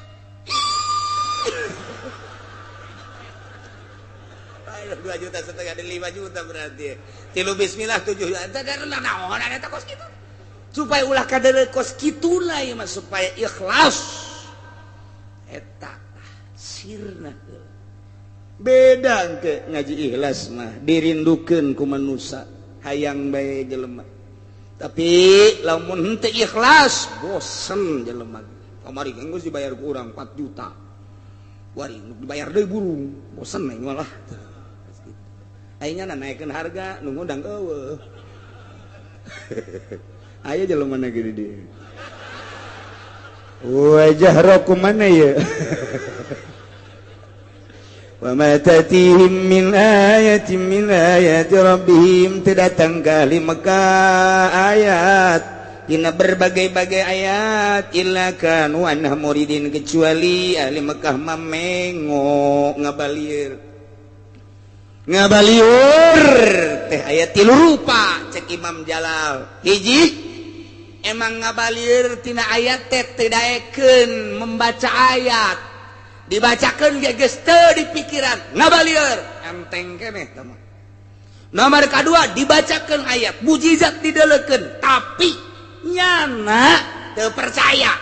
Ayo 2,5 juta ada 5 juta berarti. Tilu bismillah 7 juta. Da naon eta kos kitu. Supaya ulah kadeuleu kos kitu lah ieu mah supaya ikhlas. Eta sirna. Beda engke ngaji ikhlas mah dirindukeun ku manusa. Hayang bae jelema. Tapi lamun henteu ikhlas bosen jelema. Kamari geus dibayar ku urang 4 juta. Wari dibayar deui burung, bosen aing malah. Aing nya naikeun harga nu ngundang eueuh. Aya jelema na gede di. Wajah roku mana ya? Wa ma tatihim min ayatin min ayati rabbihim, datang ka ahli Mekah ayat dina berbagai-bagai ayat illa kanu anha muridin, kecuali ahli Mekah mamengo ngabalieur ngabalieur teh ayat tilu rupa cek Imam Jalal. Hiji emang ngabalieur tina ayat teh teu daekeun membaca ayat, dibacakan geus teu di pikiran ngabalieur enteng keneh tah mah. Nomor kadua dibacakan ayat mujizat didelekeun tapi nyana teu percaya,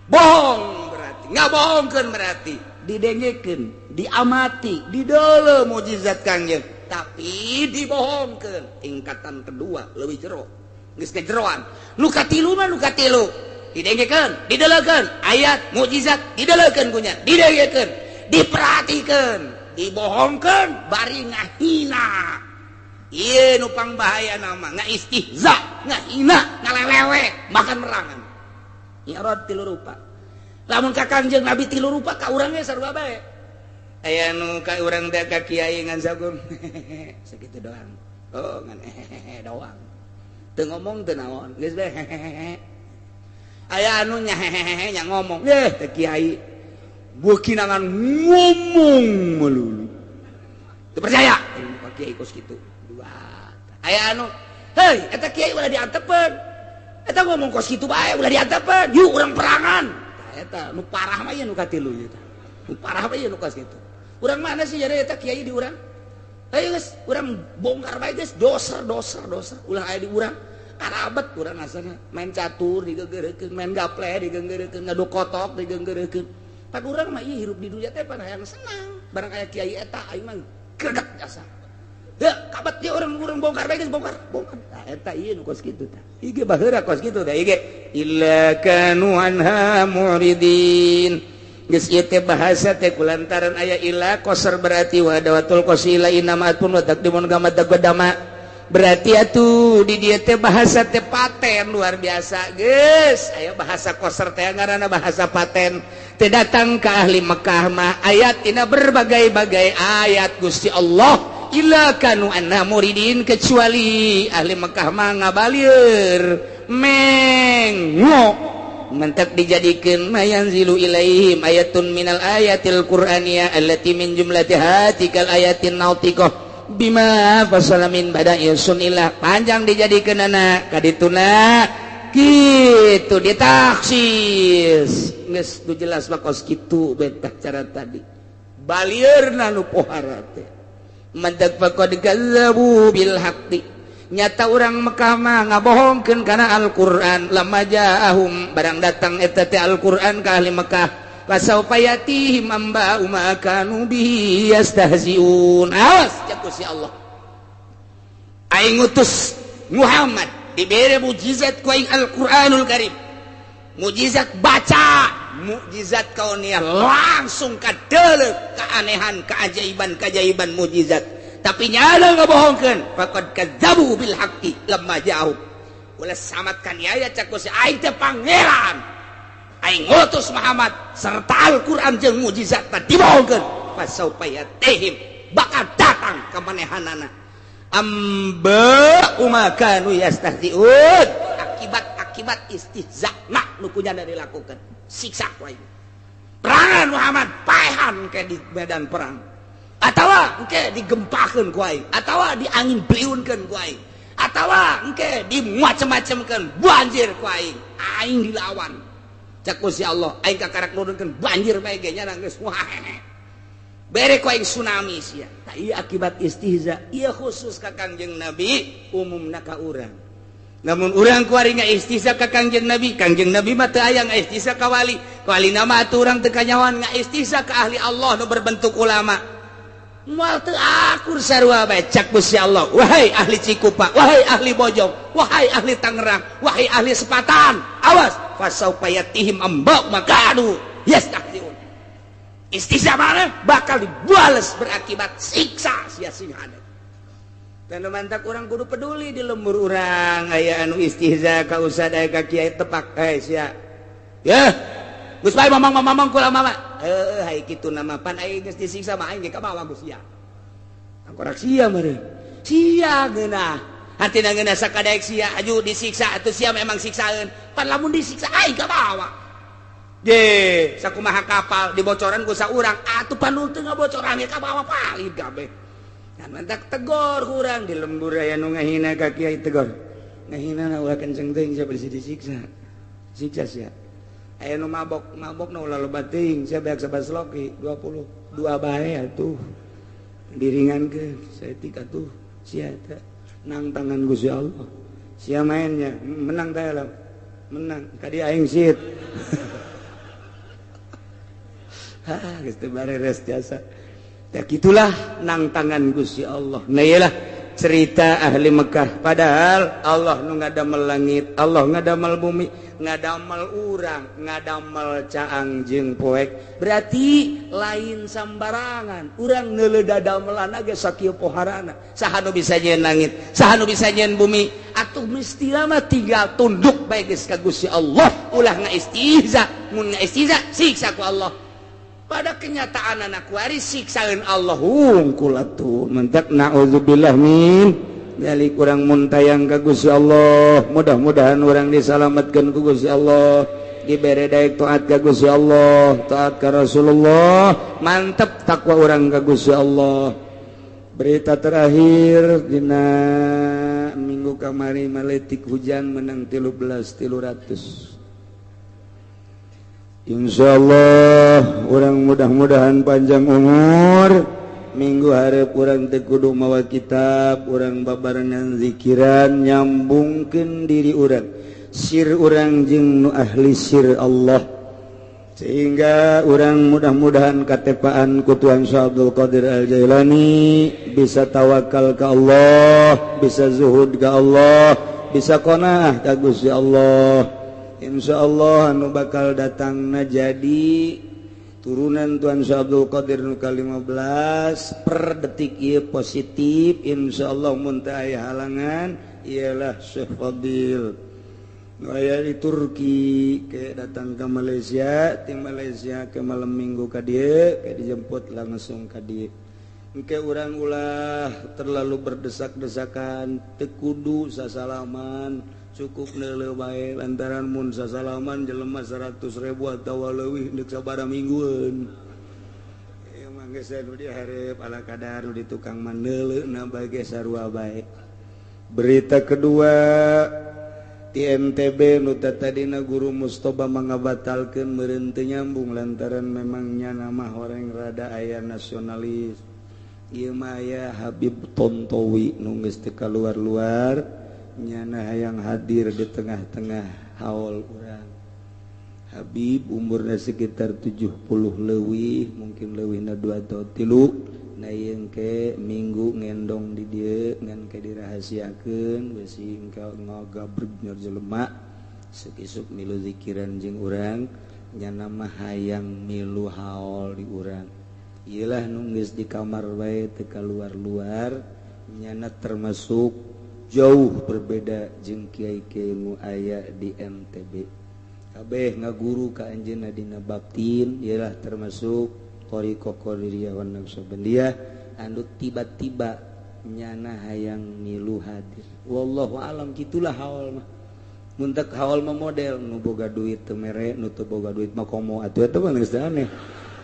bohong berarti, ngabohongkeun berarti, didengekeun, diamati, didele mujizat Kangjeng tapi dibohongkeun. Tingkatan kedua leuwih jero, geus kejeroan. Nu katilu mah nu katilu didengekeun, didelekeun ayat mukjizat didelekeun kunya, didengekeun, diperhatikeun, dibohongkeun bari ngahina. Ieu nu pangbahaya nama ngaistihza, ngahina, ngalelewe, bahkan merangan. Nyorot tilu rupa. Lamun ka Kangjeng Nabi tilu rupa ka urang ge sarua bae. Aya nu ka urang teh ka kiai ngan sagum sakitu doang. Oh ngan doang. Teu ngomong teu naon, geus bae. Aya anu nya hehehe nya ngomong, yeh teh kiai beukinangan ngomong melulu. Teu percaya? Ka kiai kos kitu. Dua. Aya anu, hei eta kiai ulah diantepeun. Eta ngomong kos kitu bae ulah diantepeun. Yuk urang perangan. Tah eta nu parah mah ieu nu katilu ieu tah. Nu parah mah ieu nu kos kitu. Urang mana sih jadi eta kiai di urang? Ayo geus, urang bongkar bae geus, doser doser doser ulah aya di urang. Karabet urang asana main catur digenggereukeun, main gaple digenggereukeun, ngadu kotok digenggereukeun. Pan urang mah ieu hirup di dunia teh pan hayang senang. Barang aya kiai eta aing mah greget asa. Heuh, kabet ieu urang bongkar bae geus, bongkar, bongkar. Tah eta ieu nu kos kitu tah. Ieu ge baheura kos kitu tah ieu ge. Illa kanu anha muridin. Geus ieu teh bahasa teh kulantaran aya illa qasar berarti wa dawatul qasila inama atun wa taqdimun kama taqaddama. Berarti atuh di dieu teh bahasa teh paten luar biasa geus. Aya bahasa qasar teh ngaranna bahasa paten. Teh datang ka ahli Mekah mah ayat tina berbagai-bagai ayat Gusti Allah illa kanu anna muridin, kecuali ahli Mekah mah ngabalieur mengo. Mentak dijadikeun mayanzilu ilaihim ayatun minal ayatil qur'aniyah allati min jumlatiha tikal ayatin nautiqah bima fasala min bada'i sunillah. Panjang dijadikeun anak kadituna kitu ditaksis geus nu jelas mah kos kitu betah cara tadi balieurna nu pohara teh. Mentak faqad kazzabu bil haqqi, Nyata urang Mekah mah ngabohongkeun kana Al-Qur'an lamma ja'ahum barang datang eta teh Al-Qur'an ka ahli Mekah fasaufa yatihim amba'u ma kanu bihi yastahzi'un. Awas cek si Allah, aing ngutus Muhammad dibere mukjizat ku aing Al-Qur'anul Karim, mukjizat baca, mukjizat kauniah langsung kadeuleuh keanehan, keajaiban, keajaiban mukjizat, tapi nyala ngabohongkeun faqad kadzabu bil haqqi lamma ja'u. Ulah samat kaniaya cak si aing teh pangeran, aing ngutus Muhammad serta Al-Qur'an jeung mukjizat teh dibohongkeun fasaufa yatihim bakal datang ka manehanana amba ma kanu yastahzi'un, akibat-akibat istihza nak nu kunyana dilakukan siksa ku aing. Perangan Muhammad paehan ke di medan perang, atawa engke digempakeun ku aing, atawa diangin beliunkeun ku aing, atawa engke dimacem-macemkeun banjir ku aing, aing dilawan cak ku si Allah aing kakarak nurunkeun banjir bae ge nya geus wah bere ku aing tsunami sia. Tah ieu akibat istihza ieu khusus ka Kangjeng Nabi, umumna ka urang. Namun urang kuari ngaistihza ka Kangjeng Nabi, Kangjeng Nabi mah teu aya ngaistihza ka wali, wali nama atuh urang teu kanyahoan ngaistihza ka ahli Allah nu berbentuk ulama. Moal teu akur sarua bae cak Gusti Allah. Wahai ahli Cikupa, wahai ahli Bojong, wahai ahli Tangerang, wahai ahli Sepatan, awas fasaufa yatihim amba makanu yastahziun. Istihza mana bakal dibales berakibat siksa sia sing ada. Dan mantak urang kudu peduli di lembur urang aya anu istihza ka ustad aya ka kiai tepak sia. Yeuh, geus bae mamang-mamang kula mama. Heuh, hai kitu nama pan aing geus disiksa mah aing ge kabawa geus sia. Angkorak sia meureun. Sia geunah. Hatina geunah sakadaek sia aju disiksa atuh sia memang siksaeun. Pan lamun disiksa aing kabawa. Je, sakumaha kapal dibocoran ku saurang atuh pan teu ngabocoran ge kabawa palid kabeh. Kan mantak tegor kurang di lembur aya nu ngahina ka kiai tegor. Ngahina ulah kenceng teuing sia bisi disiksa. Siksa sia. Aya nu mabok, mabokna ulah loba teuing sia beak sabasloki 22 bae atuh. Diringankeun saeutik atuh sia teh nang tangan Gusti Allah. Sia mainnya menang teh lah. Menang ka dia aing sit. Hah, geus teu bareres jasa. Ya gitulah nang tangan Gusti Allah. Nah iyalah cerita ahli Mekah. Padahal Allah nu ngadamel langit, Allah ngadamel bumi, ngadamel urang, ngadamel caang jeung poek. Berarti lain sambarangan. Urang neuleuh dadamelan ge sakieu poharana. Saha nu bisa nyieun langit, saha nu bisa nyieun bumi. Atuh mesti mah tinggal tunduk bae geus ka Gusti Allah. Ulah ngaistihza, mun ngaistihza siksa ku Allah. Pada kenyataan anak waris siksaeun Allah hungkul atuh mentak naudzubillah min dzalik. Urang muntayang ka Gusti Allah, mudah-mudahan urang disalametkeun ku Gusti Allah, dibere daek taat ka Gusti Allah, taat ka Rasulullah, mantep takwa urang ka Gusti Allah. Berita terakhir dina minggu kamari maletik hujan menang 13.300. Insya Allah orang mudah-mudahan panjang umur. Minggu hareup urang teu kudu mawa kitab, urang babarengan zikiran nyambungkeun diri urang, sir urang jeung nu ahli sir Allah, sehingga urang mudah-mudahan katepaan ku Tuhan Syekh Abdul Qadir Al-Jailani bisa tawakal ka Allah, bisa zuhud ka Allah, bisa qanaah ka Gusti Allah. Insya Allah anu bakal datangna jadi turunan Tuhan Syekh Abdul Qadir nu ka-15 per detik ieu positif. Insya Allah mun teu aya halangan ialah Syekh Fadil nu aya di Turki ke datang ke Malaysia, ti Malaysia ke malam minggu ka dieu ke dijemput langsung ka dieu. Engke urang ulah terlalu berdesak-desakan, teu kudu sasalaman, cukup neuleuh bae lantaran mun sasalaman jelema 100.000 atawa leuwih deuk sabaraha minggueun. Ieu mah geus nu dihareup ala kadar nu di tukang mah neuleuhna bae ge sarua bae. Berita kedua ti NTB nu tadina guru Mustoba mangabatalkeun meureun teu nyambung lantaran memang nya nama horeng rada aya nasionalis. Ieu mah aya Habib Tontowi nu geus teu kaluar-luar nyana hayang hadir di tengah-tengah haul urang. Habib umurna sekitar 70 leuwih, mungkin leuwihna 2 atau 3. Nah ieu ke minggu ngendong di dieu ngan ke dirahasiakeun besi engkau ngagabreg nyor jelema isuk-isuk milu zikiran jeung urang nyana mah hayang milu haul di urang. Ieulah nu geus di kamar wae teu kaluar-luar nyana termasuk jauh berbeda jeung kiai-kiai nu aya di MTB. Kabeh ngaguru ka anjeunna dina baptin ialah termasuk thariqah Qadiriyah wan Naqsyabandiyah anu tiba-tiba nyana hayang milu hadir. Wallahu alam kitulah haul mah. Mun teu haul mah model nu boga duit teu mere, nu teu boga duit mah komo atuh eta mah geus aneh.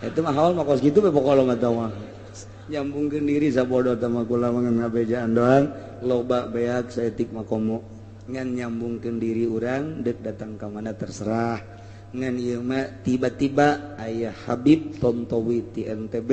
Eta mah haul mah kos kitu we pokona mah tah mah. Nyambungkeun diri sabodo tah mah kula mah ngabejaan doang, loba beak saeutik mah komo. Ngan nyambungkeun diri urang dek datang ka mana terserah. Ngan ieu mah tiba-tiba aya Habib Tontowi ti NTB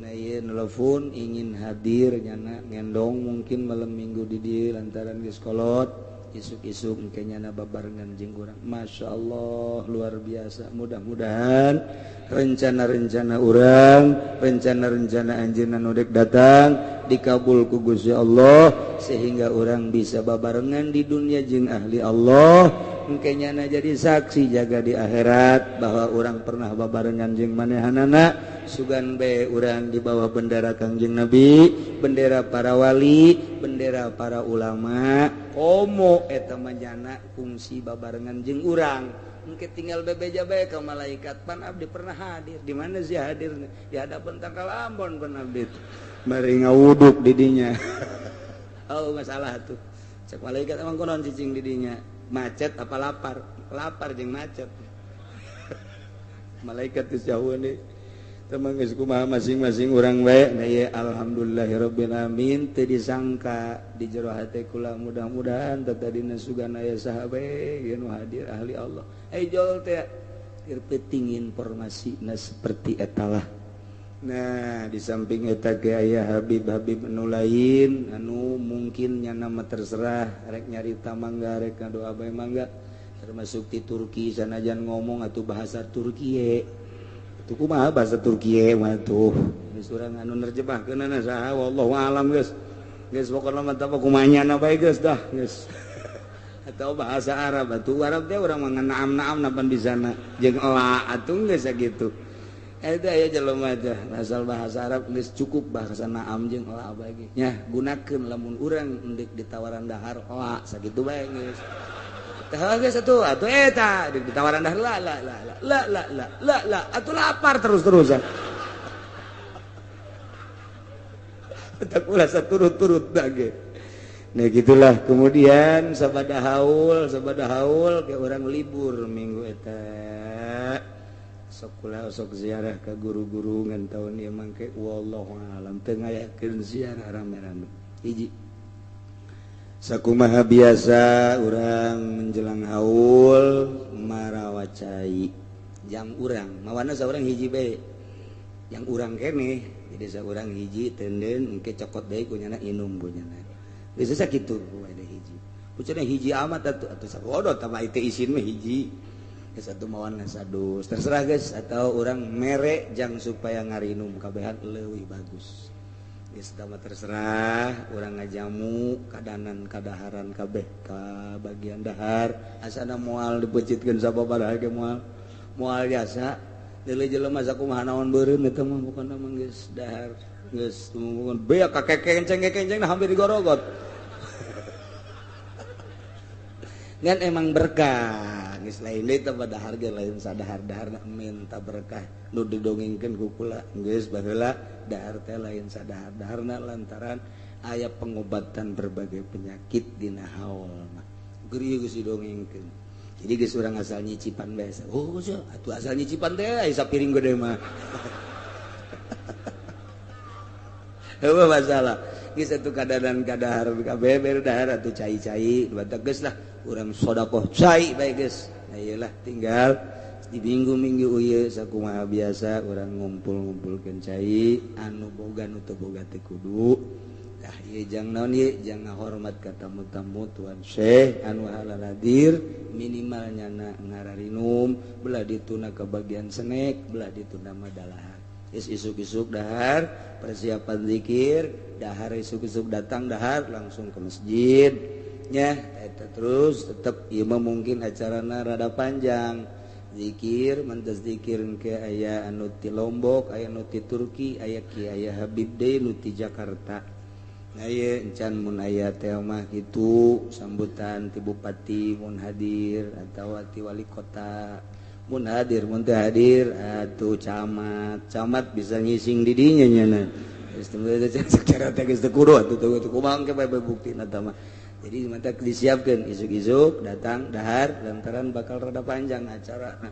na ieu nelpon ingin hadir nyana ngendong mungkin malam minggu di dieu lantaran geus kolot isuk-isuk engke nyana babarengan jeung urang. Masya Allah luar biasa. Mudah-mudahan rencana-rencana urang, rencana-rencana anjeunna nu dek datang dikabul ku Gusti Allah sehingga orang bisa babarengan di dunia jeung ahli Allah. Engke nyana jadi saksi jaga di akhirat bahwa orang pernah babarengan jeung manehanana. Sugan bae urang di bawah bendera Kangjeng Nabi, bendera para wali, bendera para ulama. Komo eta mah nyana kungsi babarengan jeung urang. Engke tinggal bebeja bae ka malaikat, pan abdi pernah hadir. Di mana sih hadirna? Di hadapan tangkal Ambon pan abdi. Mari ngawuduk di dinya. Oh masalah tuh. Cek malaikat emang konon cicing di dinya. Macet apa lapar? Lapar jeung macet. Malaikat geus jauh nih. Teman geus kumaha masing-masing urang bae. Nah ieu alhamdulillahirabbil alamin teu disangka di jero hate kula mudah-mudahan tatadina sugan aya saha bae ieu nu hadir ahli Allah. Jol teh keur penting informasina seperti eta lah. Nah di samping eta ge aya Habib-habib anu lain anu mungkin nyana mah terserah rek nyarita mangga rek ngadoa bae mangga, termasuk di Turki sanajan ngomong atuh bahasa Turki atuh kumaha bahasa Turki mah tuh geus urang anu nerjemahkeunana saha wallahu alam geus geus pokona mah tah kumaha nyana bae geus dah geus atau bahasa Arab atuh Arab teh urang mah naam-naam napan di sana jeung ela atuh geus sakitu. Eta aya jelema teh asal bahasa Arab geus cukup bahasa naam jeung ela bae ge nya gunakeun lamun urang endek ditawaran dahar ela sakitu bae geus. Tah geus atuh atuh eta ditawaran dahar la la la la la la la la atuh lapar terus-terusan. Tah ulah saturut-turut da ge. Nah gitulah kemudian sabada haul ke orang libur minggu eta. Sok kula sok ziarah ka guru-guru ngan taun ieu mangke wallahu alam teu ngayakeun ziarah rame-rame. Hiji. Sakumaha biasa urang menjelang haul marawa cai. Jang urang mawana saurang hiji bae. Yang urang keneh jadi saurang hiji tenden engke cokot deui ku nyana inum ku nyana. Geus sakitu ada hiji. Pucana hiji amat atuh atuh sabodo tah mah teu isin mah hiji. Geus atuh mawan sadus. Terserah geus atau urang mere jang supaya ngarinum kabehan leuwih bagus. Geus tah mah terserah urang ngajamu kadanan kadaharan kabeh ka bagian dahar asana moal dipeucitkeun sababaraha ge moal. Moal jasa deuleu jelema sakumaha naon beureum eta mah bukan mah geus dahar geus tumumun beak ka kekenceng-kekenceng hampir digorogot. Ngan emang berkah geus lain deui teh dahar ge lain sadahar-daharna minta berkah nu didongengkeun ku kula geus baheula dahar teh lain sadahar-daharna lantaran aya pengobatan berbagai penyakit dina haul mah keur ieu geus didongengkeun. Jadi geus urang asal nyicipan bae. Oh atuh asal nyicipan teh aya sapiring gede mah. Heueuh masalah geus atuh kadadan kadahar kabeh bere dahar atuh cai-cai batak geus lah urang sedekah cai bae geus. Nah ieulah tinggal Di minggu-minggu ieu sakumaha biasa urang ngumpul-ngumpulkeun cai anu boga nu teu boga teu kudu. Tah ieu jang naon ieu jang ngahormat ka tamu-tamu Tuan Syekh anu halal hadir minimal nyana ngararinum belah dituna ka bagian senek belah dituna mah dalahar. Geus isuk-isuk dahar persiapan zikir dahar isuk-isuk datang dahar langsung ke masjid nya eta terus tetep ieu mah mungkin acarana rada panjang zikir mantas zikir ke aya anu ti Lombok aya nu ti Turki aya ki aya Habib deui nu ti Jakarta. Nah ieu encan mun aya teh mah kitu sambutan ti bupati mun hadir atawa ti wali kota mun hadir mun teu hadir atuh camat camat bisa ngising di dinya nyana geus teu secara teh geus teu kudu atuh teu kumaha ke bae buktina tah mah. Jadi mata disiapkan isuk-isuk datang dahar lantaran bakal rada panjang acara. Nah,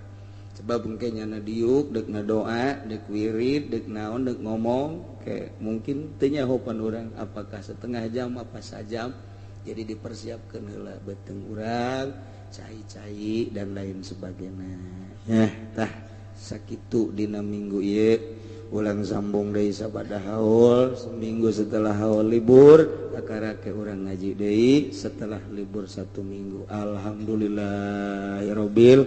sebab mungkin nyana diuk dek doa dek wirid dek naon dek ngomong kayak mungkin teu nyahopan urang apakah setengah jam apa sajam. Jadi dipersiapkan heula beuteung urang cai-cai dan lain sebagainya. Ya tah sakitu dina minggu ieu ulang sambung deui sabada haul seminggu setelah haul libur kakarake urang ngaji deui setelah libur 1 minggu. Alhamdulillahirabbil.